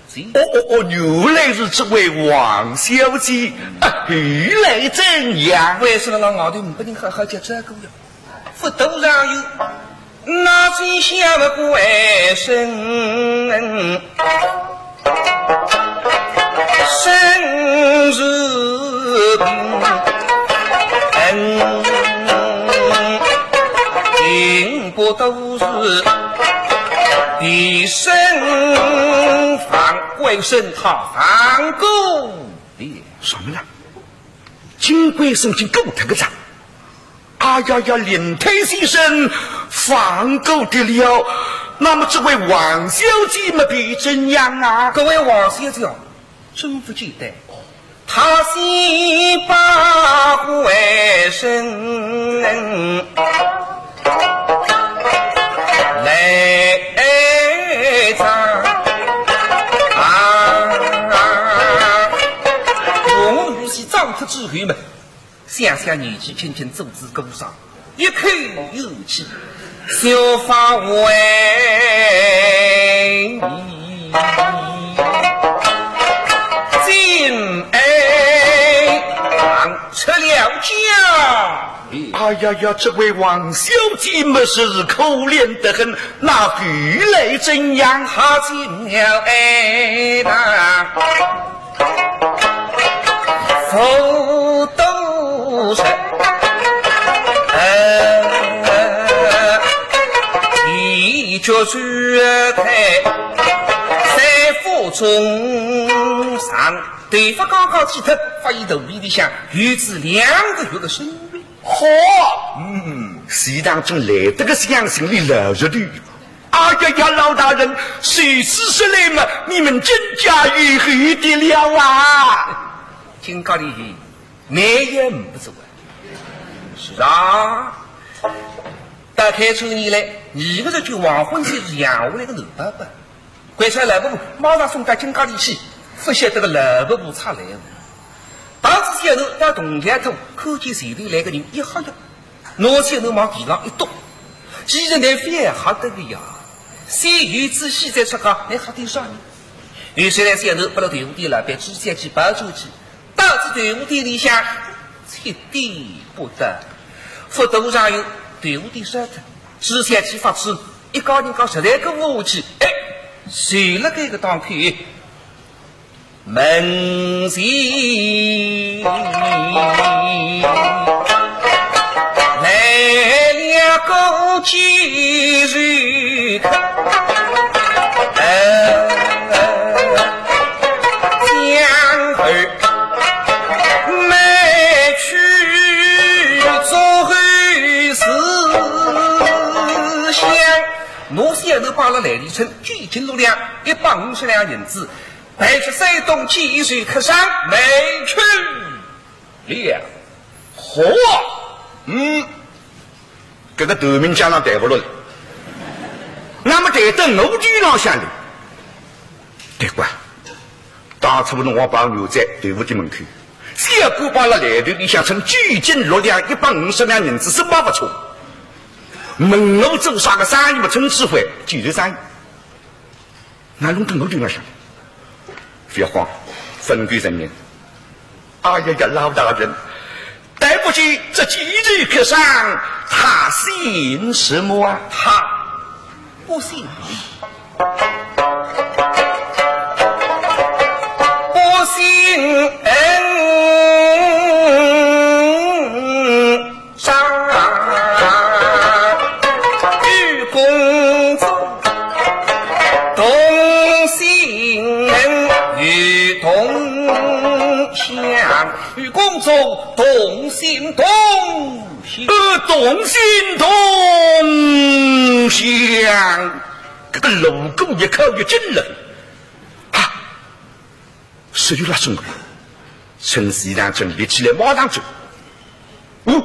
姐。哦，哦，哦，原来是这位王小姐。啊，后来怎样？为什么让外头没人好好叫照顾呀？ 不多长有，那真想不过外甥，生是病，并不都是比身亡，外甥他亡故的。什么了？金为什么就够他个账？哎呀呀，林泰先生放过的了，那么这位王小姐嘛，必怎样啊？各位王小姐啊，真不简单。她先把回身来张啊，我们女婿张克之后嘛， 想想年纪轻轻做仔姑丈，一口又气，小法为你进哀堂出了家。哎呀呀，这位王小姐么是可怜得很，那后来怎样？她进了哀堂， 佛都是，呃，一脚是开三府中上，头发刚刚剃脱，发现肚皮里向有仔两个月的身孕。好，嗯，徐堂正来得个相信里老实头。 哎呀呀，老大人，如此说来嘛，你们金家有后的了啊！金家里有，没有不做啊。是啊，打开春以来，你个这句黄昏就是养下来个男宝宝，关照老伯伯马上送到金家里去，不晓得个老伯伯出来了。当时小囡到东家头，看见前头来个人一吓呀， 拿起来往地上一倒，既然倷覅吓得个呀，先有仔喜再出家，倷吓点啥呢？有些来小囡拨了豆腐店老板朱小姐抱转去，到仔豆腐店里向，七点不到，佛都上有豆腐店烧脱，朱小姐发痴，一家人家实在过勿下去，哎，就辣该个当口， 门前来了个寄寿客，将儿买去做后事。想，拿小囡摆勒来里村，九斤六两，一百五十两银子， 办出山东寄寿客商卖去了。好啊，嗯，搿个头名讲上台勿落了。那么台到我头浪向来，对过，当初辰光摆牛仔豆腐店门口，小官摆勒来头里向称九斤六两一百五十两银子，是没勿错。问我做啥个生意嘛，称指挥，就是生意。 那弄得我就要想，覅慌，勿敢承认。哎呀呀，老大人，对不起，这寄寿客商他姓什么啊？他不姓李，不姓张。 与公子同姓名与同乡，与公子同姓同乡。呃，同姓同乡，搿个锣鼓一敲越紧了。啊， 十月拉松个，趁徐堂正立起来马上走。哦，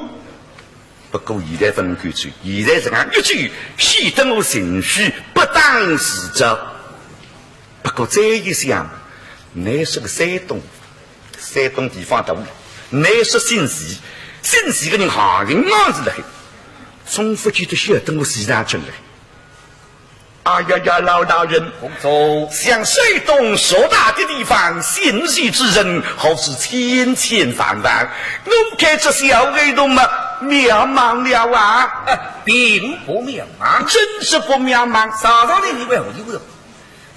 不过现在勿能够走，现在实梗一走，显得我情绪不当自若。不过再一想，倷是个山东，山东地方大，倷是姓徐，姓徐个人行行行是辣海，总勿见得晓得我徐堂正来。 哎呀呀，老大人，公子。像山东偌大的地方，姓徐之人，何止千千万万，我看这小儿童嘛，渺茫了啊。哎，并不渺茫。真是不渺茫。上上来你还有一个，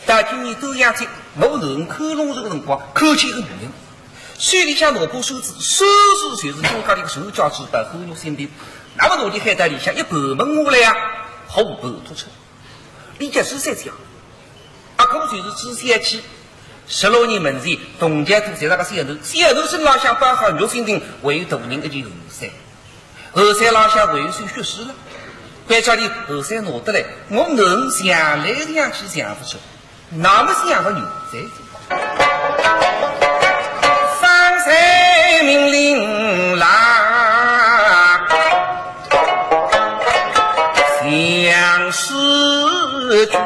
到今年端阳节，我弄看龙船个辰光，看见一个女人，手里向拿把扇子，扇子就是金家里个传家之宝，汉玉新品。那么拿到海滩里向一盘问下来呀，好盘托出。 伊叫朱小姐啊，阿哥就是朱小姐，十六年门前，同家渡仔搿个小囡，小囡身浪向包好肉心定，还有大人一件汗衫。汗衫浪向还有手血水了，关照俚汗衫拿得来，我能想来想去想勿出，那么想个女婿。方才命令啦，相思句。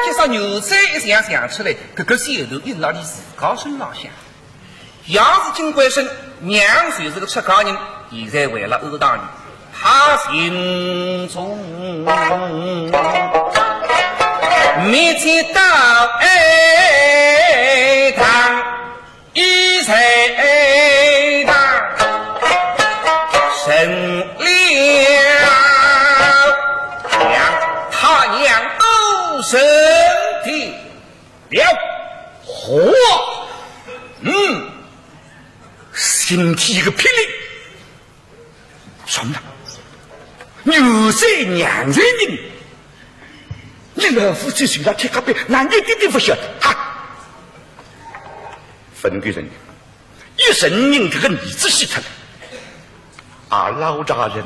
今朝女婿一想想出来，搿个小囡印辣俚自家身浪向。 爷是金官生，娘就是个出家人，现在为了安大人，他心中密切到哀堂，一在哀堂，生了娘，他娘都生的 了。嚯！嗯，心里一个霹雳。什么？女婿娘家人，你老夫妻受了铁夹板，哪哼一点勿晓得？哈！朆过人，一承认搿个儿子死脱了。啊，老大人，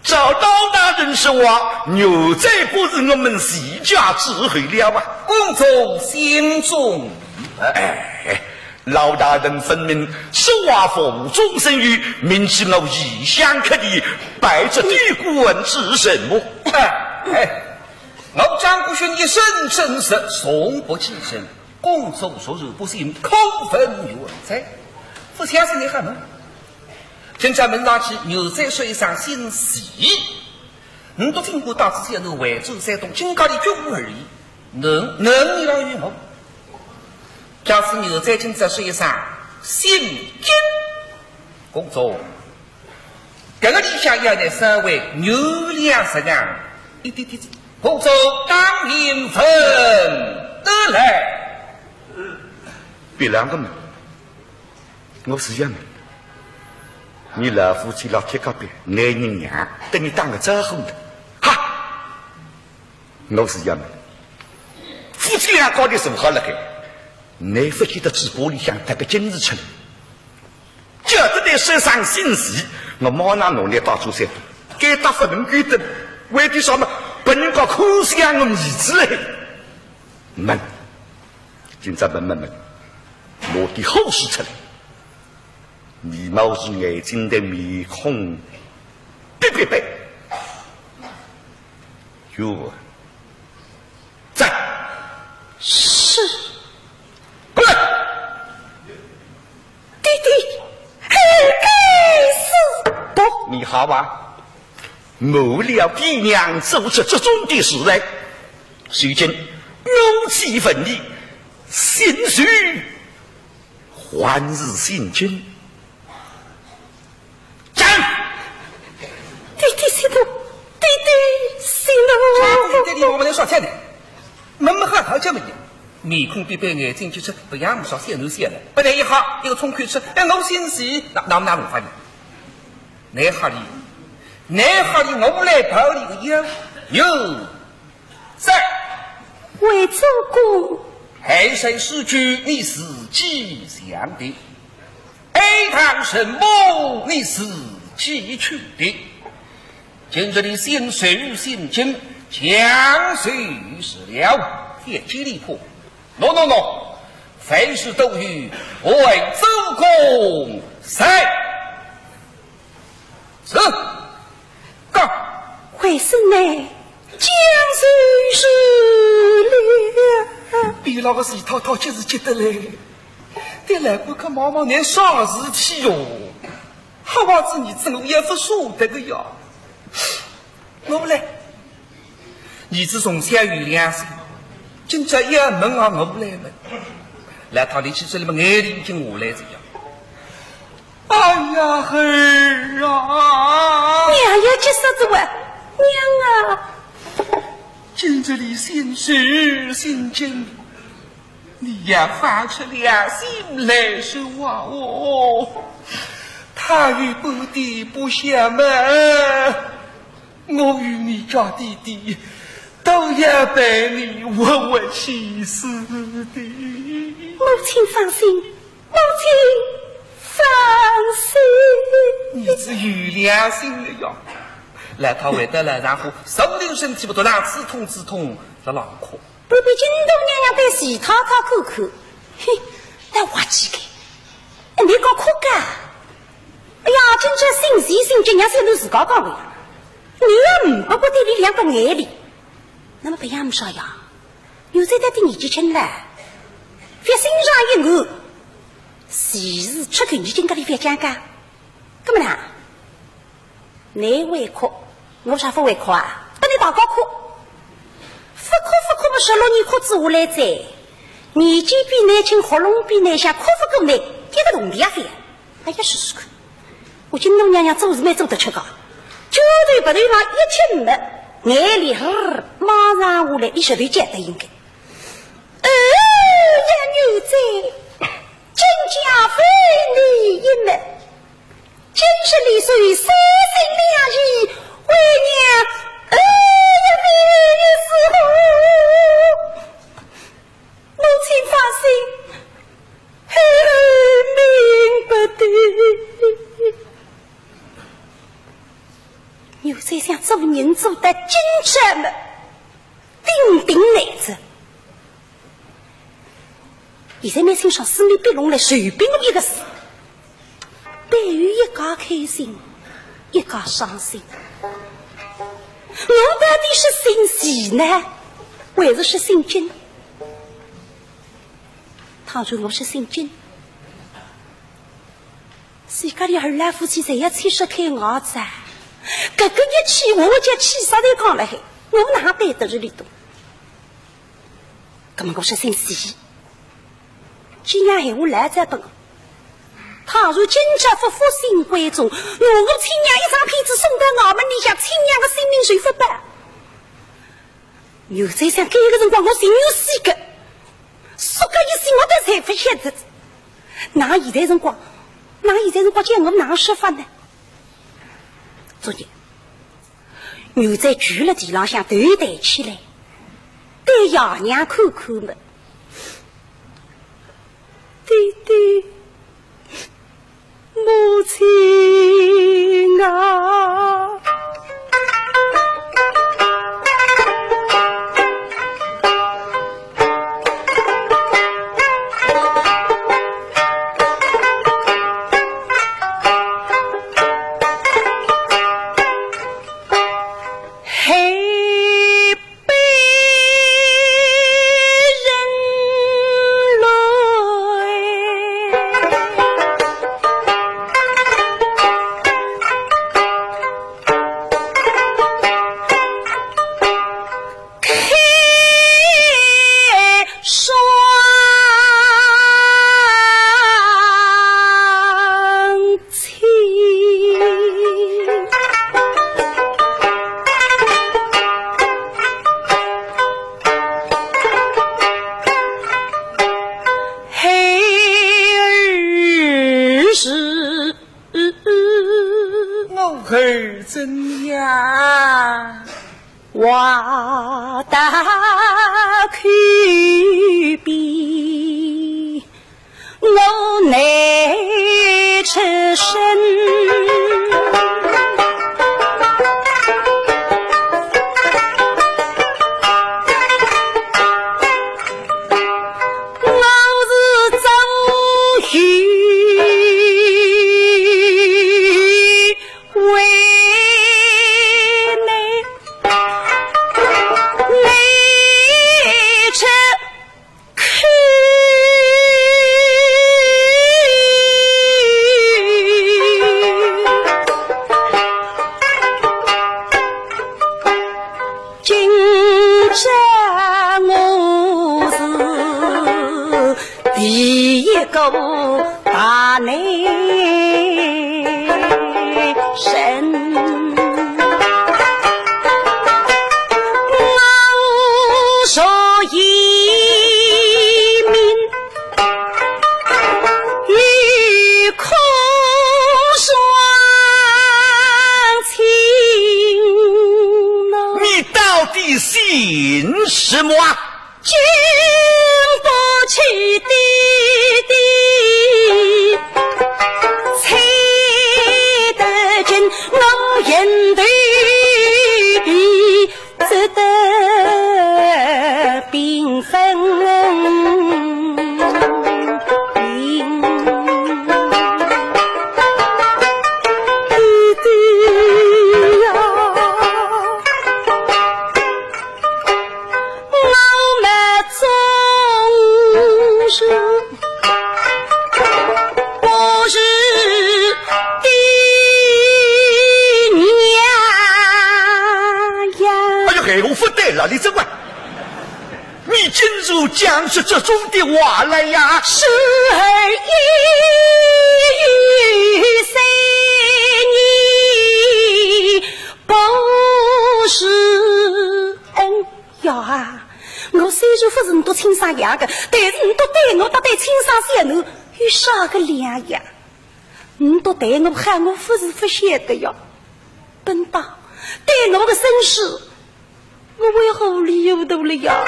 照老大人说话，女婿不是我们徐家之后了啊。公子心中。哎，老大人分明说话无中生有，明知我异乡客地，摆这地官之什么？哎，哎，我张国兴一生真实，从不欺人。公子若是不信，可问原哉。勿相信你看嘛。 今朝问上去，女婿说一声姓徐，倷笃听过大知县个回转山东金家里绝无二意，能，能让与我。假使女婿今朝说一声姓金，公子，搿个里向要拿稍微扭两下样，一点点子，公子当然问得来。别两个嘛。 我是要问，你老夫妻老铁隔壁，男人娘，搭你打个招呼的，哈！我是要问，夫妻俩高头坐好了海，你勿见得嘴巴里向搭个金字出来，叫得对手上心事，我马上拿你带出山，该搭勿能够的，为的啥么？拨人家看相我面子嘞。问，今朝问问问，拿点好事出来。 眉毛是眼睛的面孔，别别别。哟，在。是。过来。爹爹，二该死不？你好啊，谋了爹娘做出这种的事来，如今我既问你，姓徐， 还是姓金。讲！爹爹息怒，爹爹息怒。爹爹，我们来说天的，门门好好叫门的，面孔别别眼睛就吃，不要说小囡小了，不然一下一个冲口吃，哎，我姓徐，那那那我发你，你好哩，你好哩，我来保你个腰，哟。 在。回转过。后世所居，你是吉祥的；哀堂神母，你是吉凶的。今日你姓徐姓金，将就是了，天机离谱。喏喏喏，凡事都有外祖公在。 是，讲。回身呢，将就是了。比那个徐太太急是急得嘞，对来过去望望，倷啥事体哟？好好子儿子我也勿舍得个呀。我来。 儿子从小有良心，今朝也问啊，我来问。来，他立起身来嘛，眼泪已经下来哉呀。哎呀，儿啊！娘要急煞哉喂，娘啊！今日里姓徐姓金，你要放出良心来说话哦。他有半点不孝嘛。 我与你家弟弟，都要被你活活气死的。母亲放心，母亲放心。你是有良心的哟。老太回到了，然后手拎身体不得了，直痛直痛，在那哭。不比金童娘娘对徐太太哭哭，嘿，那滑稽个，你讲哭个？哎呀，今朝心急心急，娘是侬自家讲的呀。你也呒不过对伊两个眼泪。 那么白杨姆说呀，有这点的年纪轻了，覅心上一硬，是出头已经跟你覅讲讲。那么呢，你会哭，我啥不会哭啊？跟你大家哭，不哭不哭么，十六年哭子下来哉，年纪比你轻，喉咙比你响，哭不过你，一个铜钿也覅。 哎呀，试试看，我金童娘娘做事蛮做得出个，就对鼻头浪一亲么，眼泪儿马上下来，伊舌头尖得应该。哎呀，牛哉，真假非你一脉，今日里虽三心两意，为娘，哎呀，命运如何？ 母亲放心，孩儿明白的。牛哉想做人做得精致么，顶顶难子。现在蛮清爽，四面八弄来，随便我一个字。 对于一家开心，一家伤心。我到底是姓徐呢，还是是姓金？倘若我是姓金，自家里二老夫妻侪要七十开外哉，搿个一气，我就气煞在讲了嘿，我哪对得住里头？葛么我是姓徐。 既然闲话来这等，倘若今朝不复姓关中，我亲娘一张片子送到衙门里向，亲娘的性命谁不保？牛哉想搿个辰光我心有死个，说个一心我都才不晓得。那现在辰光，那现在辰光叫我哪说法呢？昨日 牛哉跪了地浪向头抬起来，对爷娘看看么。爹爹，母亲啊！ 我儿怎样？ 第一个大男人。我说一名与空双亲呐。你到底是分明。对对呀，我们总是不是的娘呀。哎呦嘿，我不对了，你这个。 你竟然讲出这种的话来呀？十二一与三年不是恩呀。我虽然不是你的亲生爷个，但是你都对我搭对亲生小囡有啥个两样？你都对我好，我不是不晓得呀。本当对我个身世， 我为何糊里糊涂了呀？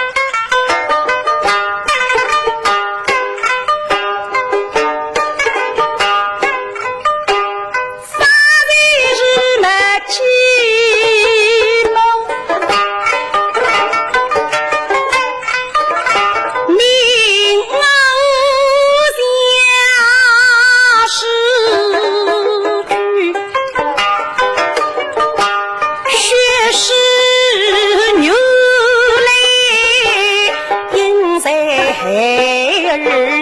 血是原来因在孩儿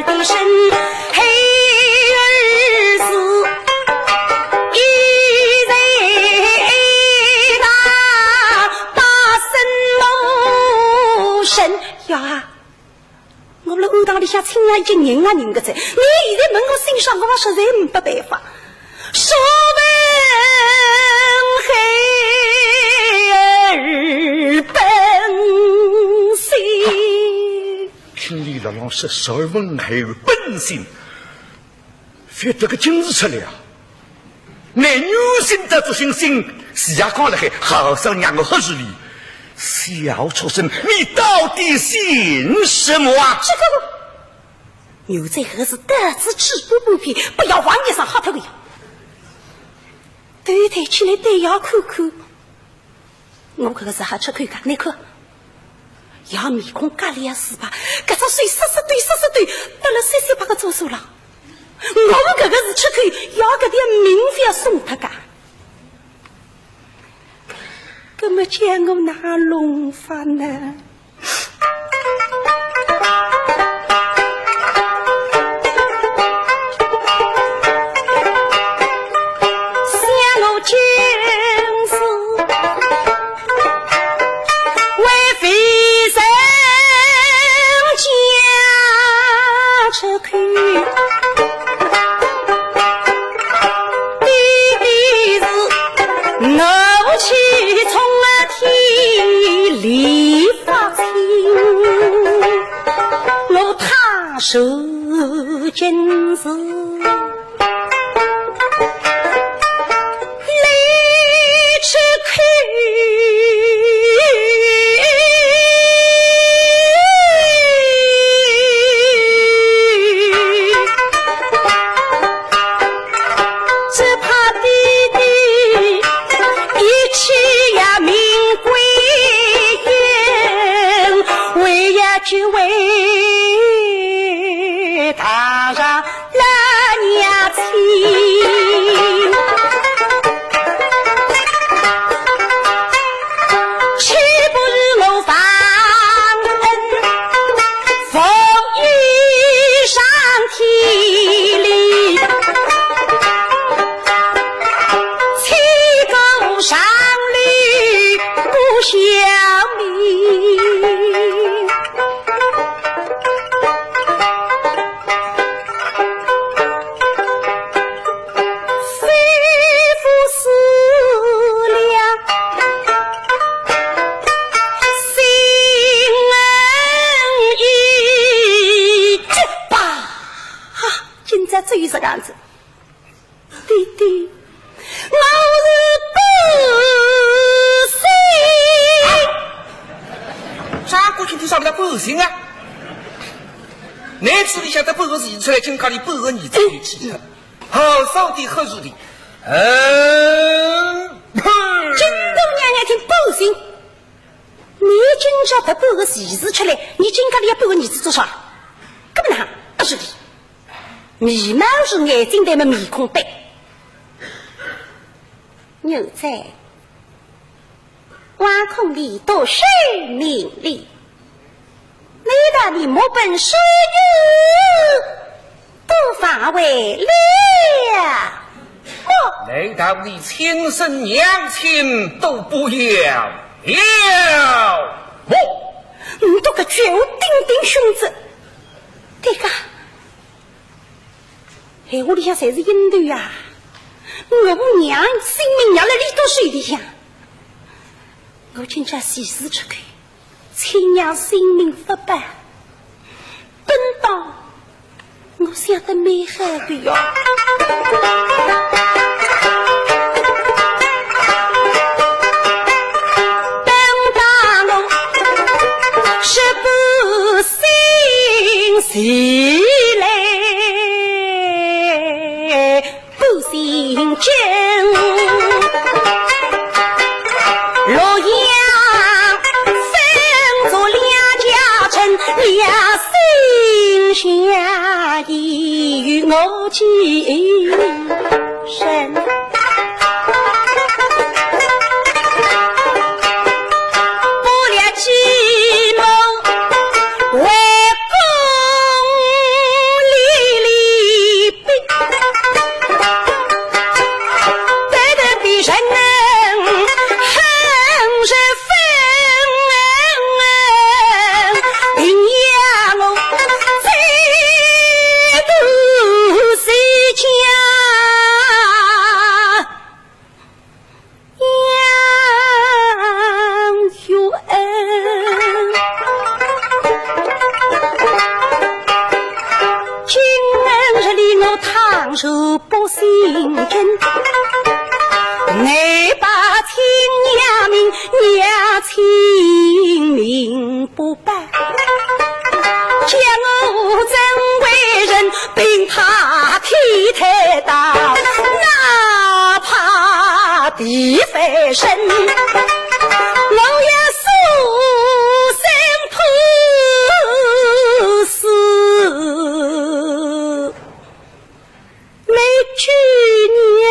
的身，孩儿是一在大，大生母身呀。 我辣庵堂里向亲娘已经认啊认个哉，你现在问我姓啥，我实在没办法。说问孩儿本姓。听你辣浪说，说问孩儿本姓， 覅得个精神出来啊！乃女性得出信心，是也讲了海，好生让我吓死哩。小畜生，你到底姓什么啊？这个，牛仔还是得知知不不ผิ，不要往脸上吓脱个呀。头抬起来对爷看看， 我搿个是好出口个，你看，爷面孔甲里也是吧，搿只手煞煞抖煞煞抖，搭了三四百个左右了。我搿个是出口，爷搿条命覅送脱个。搿么叫我哪弄法呢？ 想我今世为非人家出口，爹爹是怒气冲天，理发厅，我他受尽是。 来出口，只怕爹爹一气呀命归阴，为呀只为大人 老娘亲，岂不是我忘恩负义上天理，岂可上律不效命？ 非不思量，心恩已绝吧。哈，今朝只有这个样子。 爹爹，我是不信。啥个今天上来不信啊？乃嘴里向的不是现出来，今朝里不是你自己去的。好，上帝何时的？嗯，哼。金大娘娘听不信。 你你今朝得半个喜事出来，你今朝里要半个儿子做啥？搿么哪，不是的。眉毛是眼睛对么面孔对。牛哉，挖空里多生命力，难道你没本事都发为了么？难道你亲生娘亲都不要了么？你这个绝顶顶凶子，对个，闲话里向侪是阴头呀！我娘性命捏辣俚笃手里向，我今朝死死出去， 亲娘性命勿保，本当我想得蛮好的哟。本当我是不信谁来 不信君。洛阳分作两家臣，两心相依，与我寄身。不料继母为公 今日里我倘若不信君，难保亲娘命，娘亲命不保。 叫我怎为人病榻天台倒，哪怕地翻身，我也死生不死。没去娘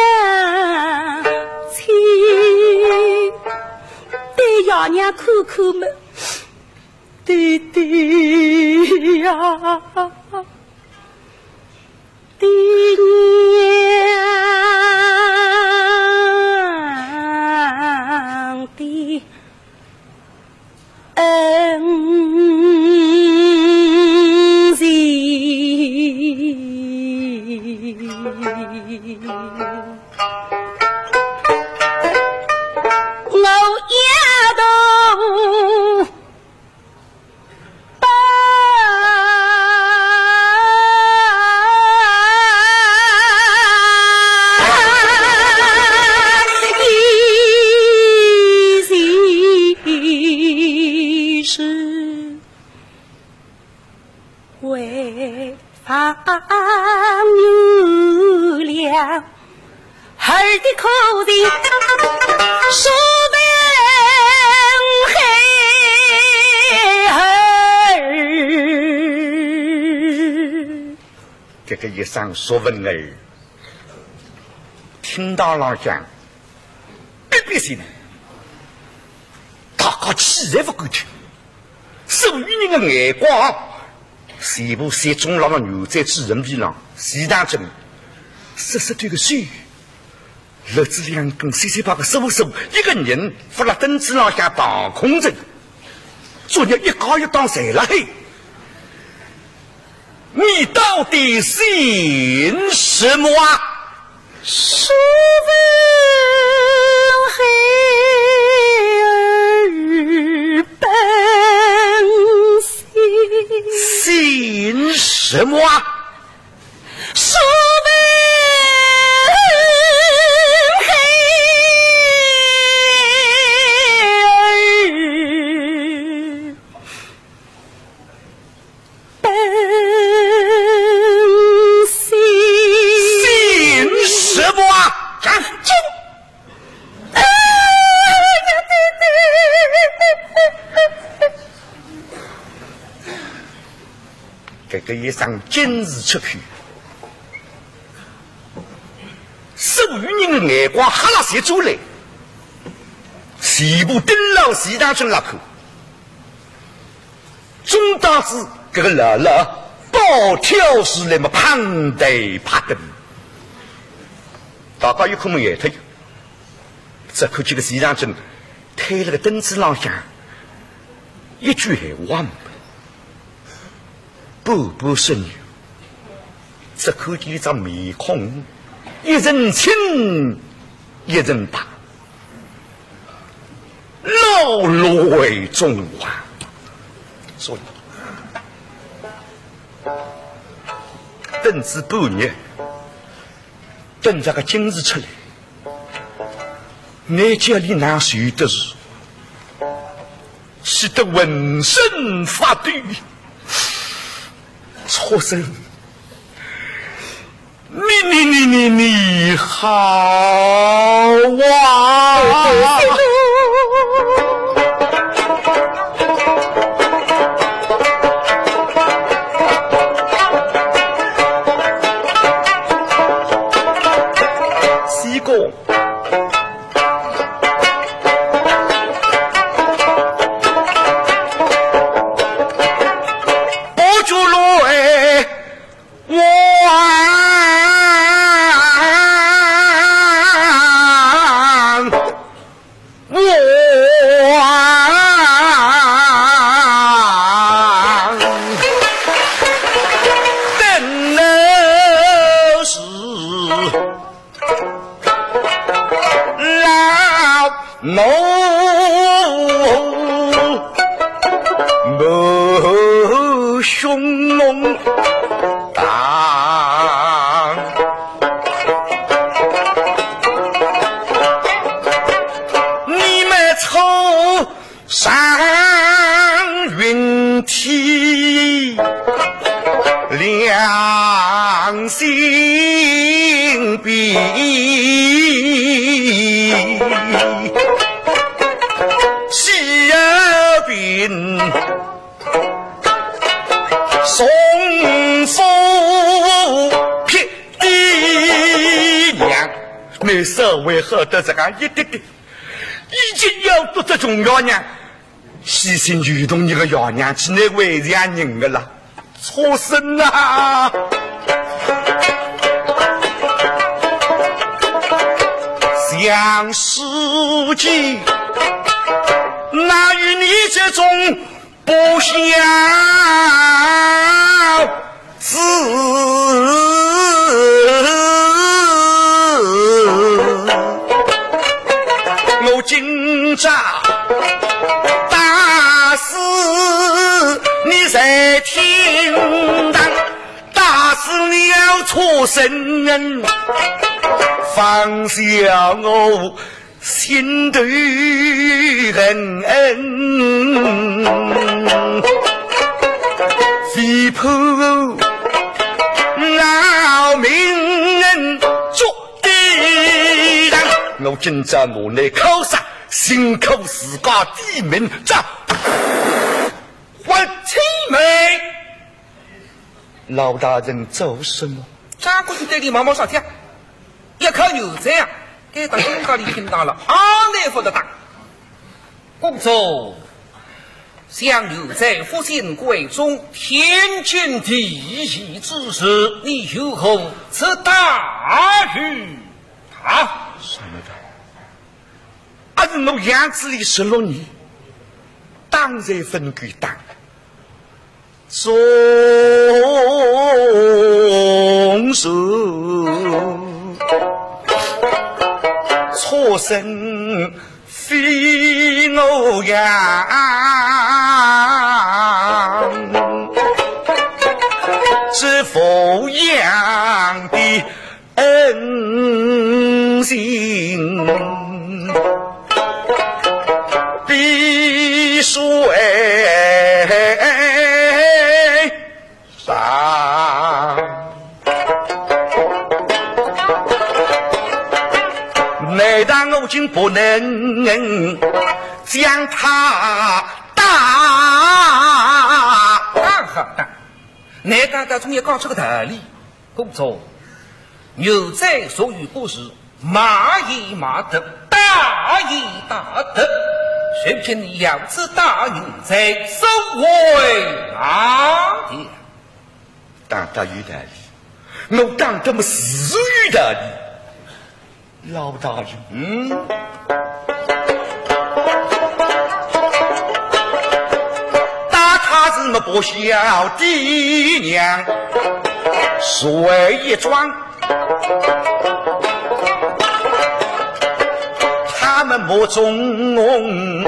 亲，对爷娘看看么， 爹爹呀，爹娘的恩情。我也都 为 方有两，儿的苦情，说不还儿。这个一声说不还儿，听到浪向，别别心，大家气才不够气。 所有人的眼光，全部集中辣了牛哉主人皮浪，是当真。实实对个手，勒仔两根细细白个手手，一个人伏辣凳子浪向当空着，昨日一家一档侪辣海。你到底姓什么啊？ 说不还儿本姓。姓什么啊？说不还儿 本姓。姓什么啊？讲。哎呀，爹爹，搿个一声金字出去，所有人的眼光哈啦侪转来，全部盯牢钱长春辣看。总当是搿个老老暴跳如雷么，砰地啪噔，大家一看么呆脱，只看见个钱长春推了个凳子浪向，一句闲话没。 半半身影，只看见一张面孔，一层青，一层白，老来中华。所以，等仔半日，等着个金字出来， 你叫俚哪受得住，气得浑身发抖。畜生，你你你你你好啊！西宫， 老奴母胸大，你们抽 上云天，良心比西尔兵送夫匹的娘，你稍微好得这个一点点。 已经要得罪穷爷娘，死心就同你个爷娘去，你为啥人个啦？畜生啊！想世间，哪有你这种 不孝子。我今朝打死你在厅堂，打死你要畜生，放下我 心头恨，非怕老命人捉得人。我今朝拿你敲杀，辛苦自家的命，这还清明。 老大人做什么？张国兴对俚望望啥体啊？一口牛哉啊，该搭东家里听到了，阿难勿得打。公主，想牛哉不幸闺中，天经地义之事，你有何此大于他？什么的？阿是我养仔俚十六年，打仔勿够打。 总是畜生非我养，这抚养的 恩情比水长。难道我竟不能将他打？打好打。难道倒总要讲出个道理？公子，牛哉属于不是，马也马得，打也打得，如今要仔打牛哉，所为哪点？打得有道理，我打得么是有道理。 老大人，嗯，打他是么不孝的娘，谁也装。他们目中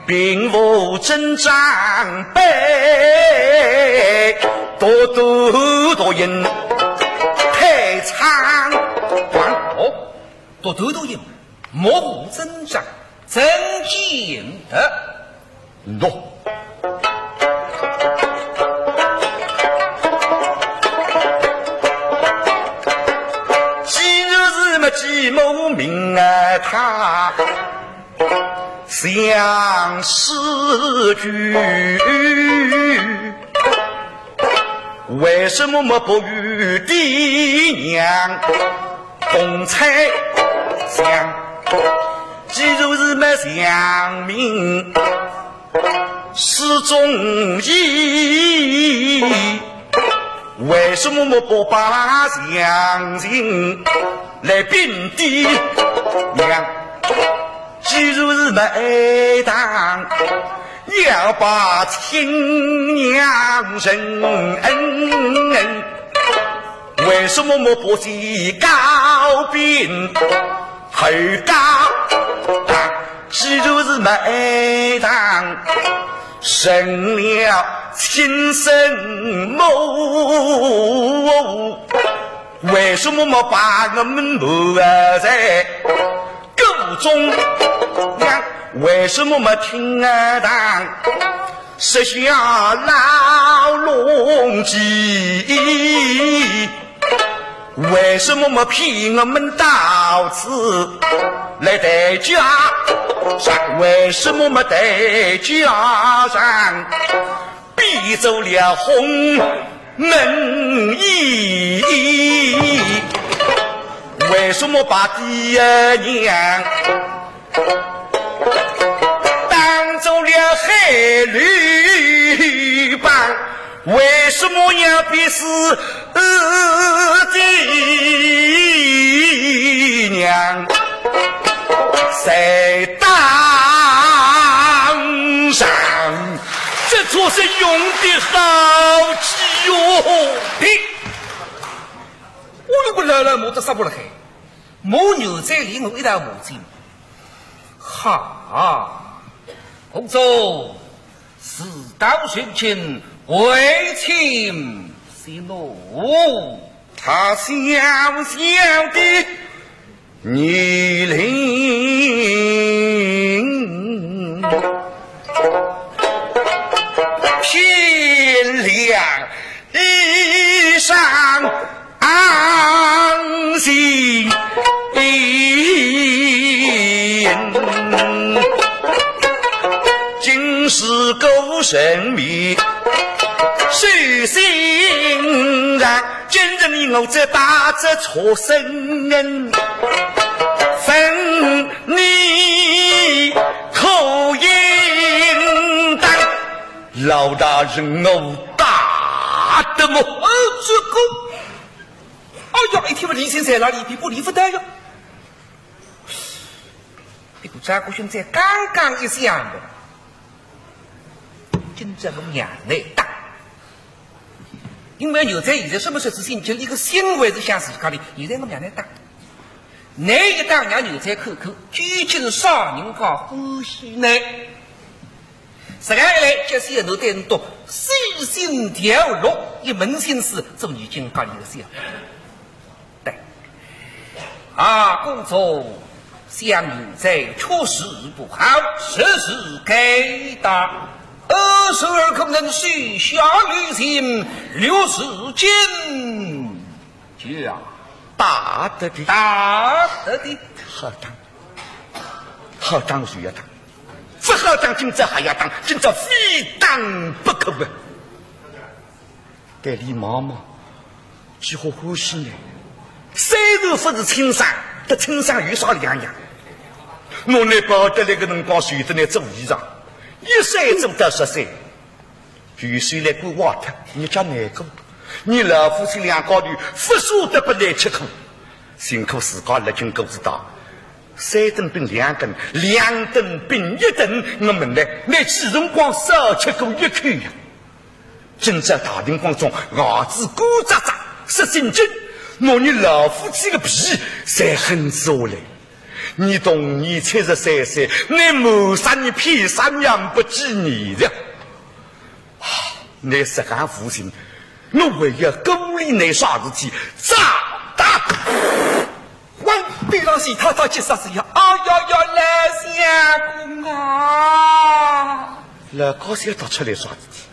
并无真长辈，多多多因太猖狂。哦，多多多因，目无真长，真见得。喏，既然是么既无名啊，他 相思句，为什么么不与爹娘共猜想？既然是么想明事中意，为什么么不把详情来禀爹娘？ 既然是么爱当，要把亲娘认，为什么么不先告禀后告当？既然是么爱当，成了亲生母，为什么么把我们母在 故中央，为什么么听啊当，设下牢笼计？为什么么骗我们到此来待家上？为什么么待家上 变做了鸿门宴。为什么把爹娘当做了海陆帮？为什么要逼死爹娘在当上？ 这确实用得好极哟。嘿，我如果老老母得杀不了海，母牛哉连我一道母亲。哈，公子，事到如今，为情息怒。他小小的 年龄，天亮衣裳安心，今时故人迷失心肠。 今日你我这大这畜生人，分你可应当。老大人，我打得么？呃，这个，哎呀，一听么李先生那里比不离不得呀。这个张国兴才刚刚一想的， 今朝我娘来打。因为牛哉现在什么说事情，就一个心还是想自家的，现在我娘来打。倷一打让牛哉看看，究竟啥人家欢喜呢？实梗一来，就是要倷对倷笃悉心调落，一门心思做牛金家里的事。 对。啊，公子，想牛哉确实不好，实是该打。呃，侄儿可能手下留情，留时间去啊。打得的。打得的。好打，好打是要打，不好打，今朝还要打，今朝非打不可啊。对俚望望，几化欢喜呢。虽然勿是亲生，搭亲生有啥两样？我拿抱得来个辰光，随得来做衣裳，一岁做到十岁，有岁来管坏脱，日脚难过。伲老夫妻两家头勿舍得拨俚吃苦，辛苦自家勒紧骨子打。三顿并两顿，两顿并一顿，我问俚，倷几辰光少吃过一口呀？ 今朝大庭广众，牙齿干扎扎，说真经，拿伲老夫妻个皮侪哼仔下来。伲同年七十三岁，倷瞒啥人骗啥人也呒不几年哉。啊，倷实梗无情，我还要顾俚倷啥事体？咋打？往地浪向一踏踏，急煞哉呀！哎呀呀，老相公啊！老高兴倒出来啥事体？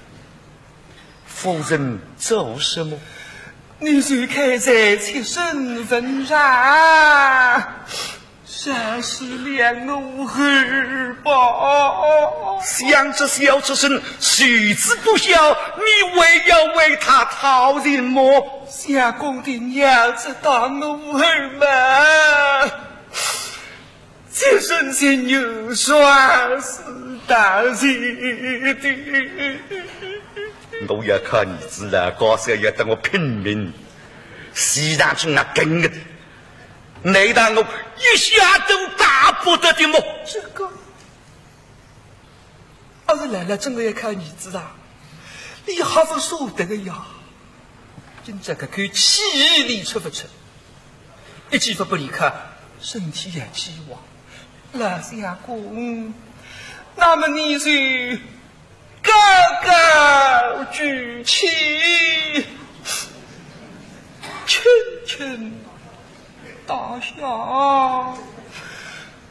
夫人做什么？你就看在妾身份上，饶恕了我儿吧。想这小畜生，谁知不孝，你还要为他讨情么？相公的娘子当我儿嘛。 这人情有双是大人的。我要靠儿子了，高三要等我拼命，西藏中啊跟个的，难道我一下都打不得的么？这个，阿是兰兰真的要靠儿子啊？你还不舍得个呀？ 今朝搿口气里出勿出，一记勿拨俚看，身体也气坏。老相公，那么你就高高举起，轻轻打下，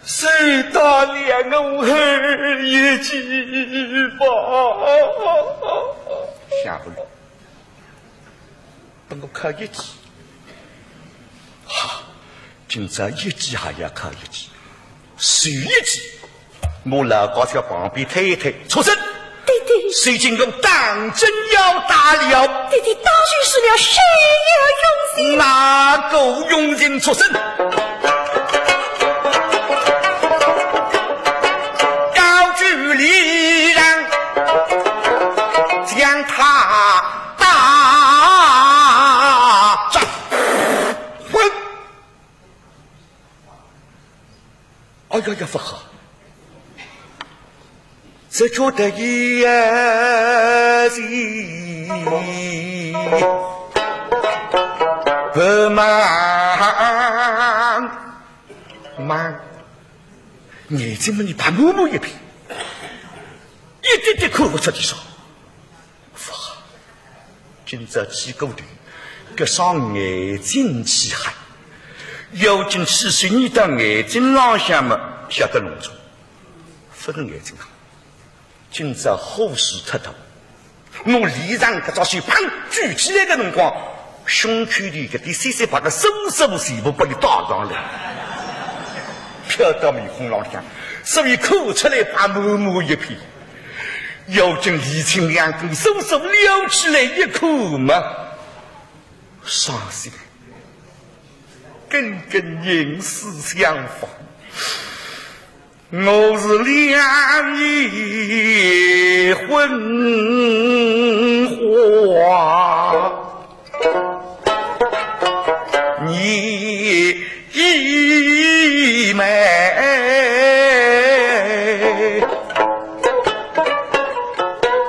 谁打了我儿一记吧？下不了。 拨我敲一记。哈，今朝一记还要敲一记，十一记，我老高兴旁边推一推，畜生！爹爹，谁见我当真要打了？爹爹，当然是了，谁要用刑？哪个用刑畜生？高举礼让，将他 打！这，混！哎呀呀，不好！这就得一死不满。 慢，眼睛么你白摸摸一遍，一点点看勿出点啥。哇，今朝起过头，搿双眼睛气害，要紧去水泥到眼睛浪向么，晓得弄错，勿是眼睛啊。 今朝火势太大，我脸上搿只手砰举起来个辰光，胸口里搿点细细白个丝丝全部拨伊带上来，飘到面孔浪向，所以看出来白茫茫一片。要紧理清两根丝丝撩起来一看嘛，伤心，根根银丝相逢。 我是两眼昏花，你一眉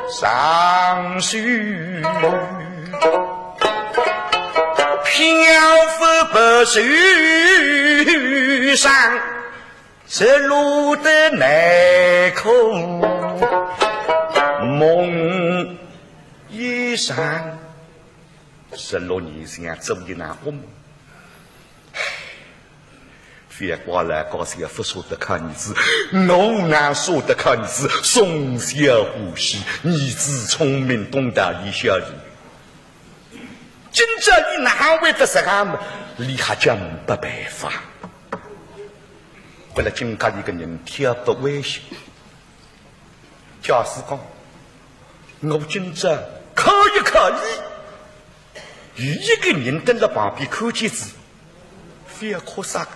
上去，漂浮不受伤。 日落的难看梦一场，日落你想做一场噩梦。覅怪老高兴勿舍得看儿子，我哪舍得看儿子？从小欢喜，儿子聪明懂道理，孝顺。 今朝伊哪会得实梗么？伊还叫没办法。为了今朝伊个人体不危险，假使讲，我今朝敲一敲伊，有一个人蹲辣旁边看见仔，覅哭啥个，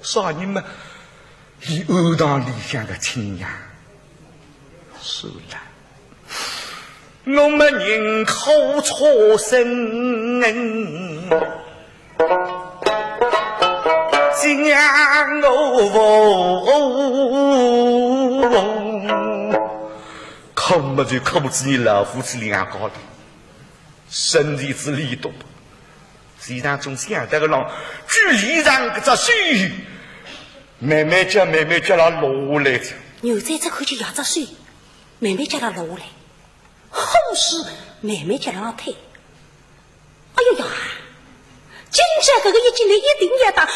啥人嘛？伊庵堂里向个亲娘。是啦，我们宁可畜生，将我无。哭么就哭仔伲老夫妻两家头。 身体之里头，自家总想得个啷，距离上搿只手，慢慢叫，慢慢叫伊落下来哉。牛哉只看见伢只手，慢慢叫伊落下来，好势慢慢叫伊退。哎呀呀，今朝搿个一记来一定要打，勿然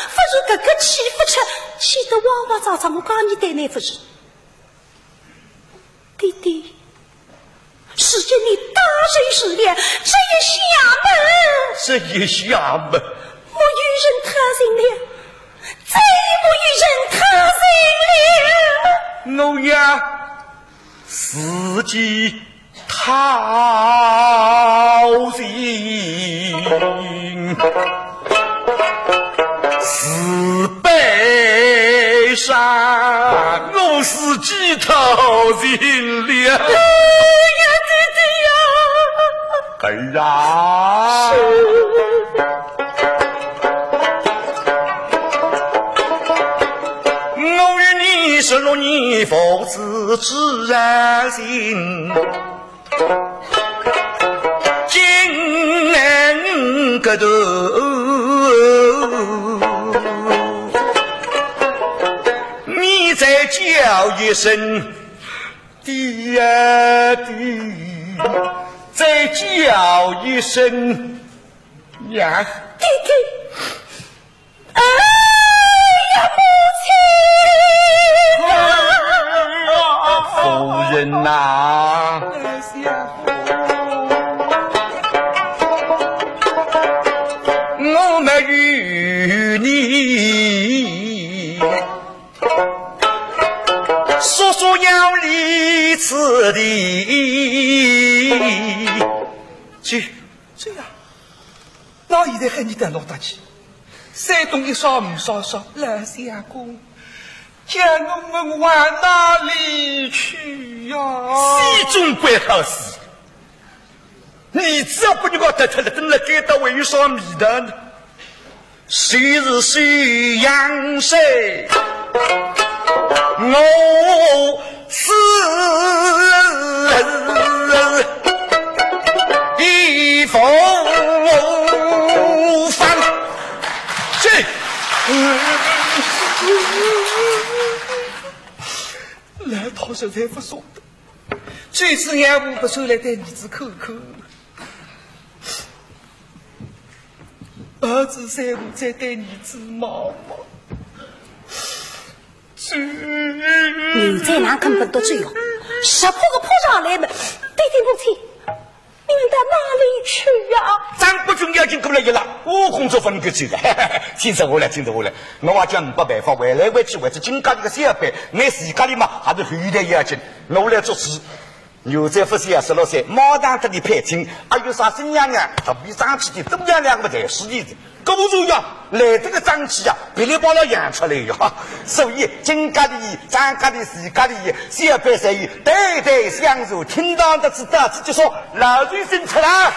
搿个气勿出，气得哇哇喳喳，我讲伊对倷勿是。 爹爹，如今你大人死了，这一下么，这一下么，没有人讨情了，再也没有人讨情了。我呀，自己讨情。 是悲伤，我是几头情了。哎呀，爹爹呀！儿啊！我与你十六年父子之情。 今个头，你再叫一声爹爹，再叫一声娘。爹爹。 哎呀，母亲！夫人呐，我们与你说说要离此地。去，去呀！ 那现在喊你到哪搭去？山东一声没啥说，老相公，叫我们往哪里去呀？西中国好事，你只要不能够得脱了，等了该到还有啥味道呢？谁是谁阳谁？我 是一无方。这，老太实在不舍得，就是让我不出来对儿子看看。儿子在不在对儿子望望。 牛哉哪肯勿得罪哦？石破个扑上来么，爹爹母亲，你们到哪里去呀？张伯钧要紧过来一拉，我工作勿能够走的，请坐下来，请坐下来。我也讲没办法，回来回去为仔金家里个小辈，我自家里嘛还是后头要紧，我来做事。 牛哉勿是也十六岁，马上搭伊配亲，还有啥新娘娘，特别争气的，怎么样两个才是的。果然呀，来这个争气呀，噼里啪啦养出来呀。所以金家里、张家里、徐家里，小辈侪有代代相传，听到的知道，这就说老寿星出来。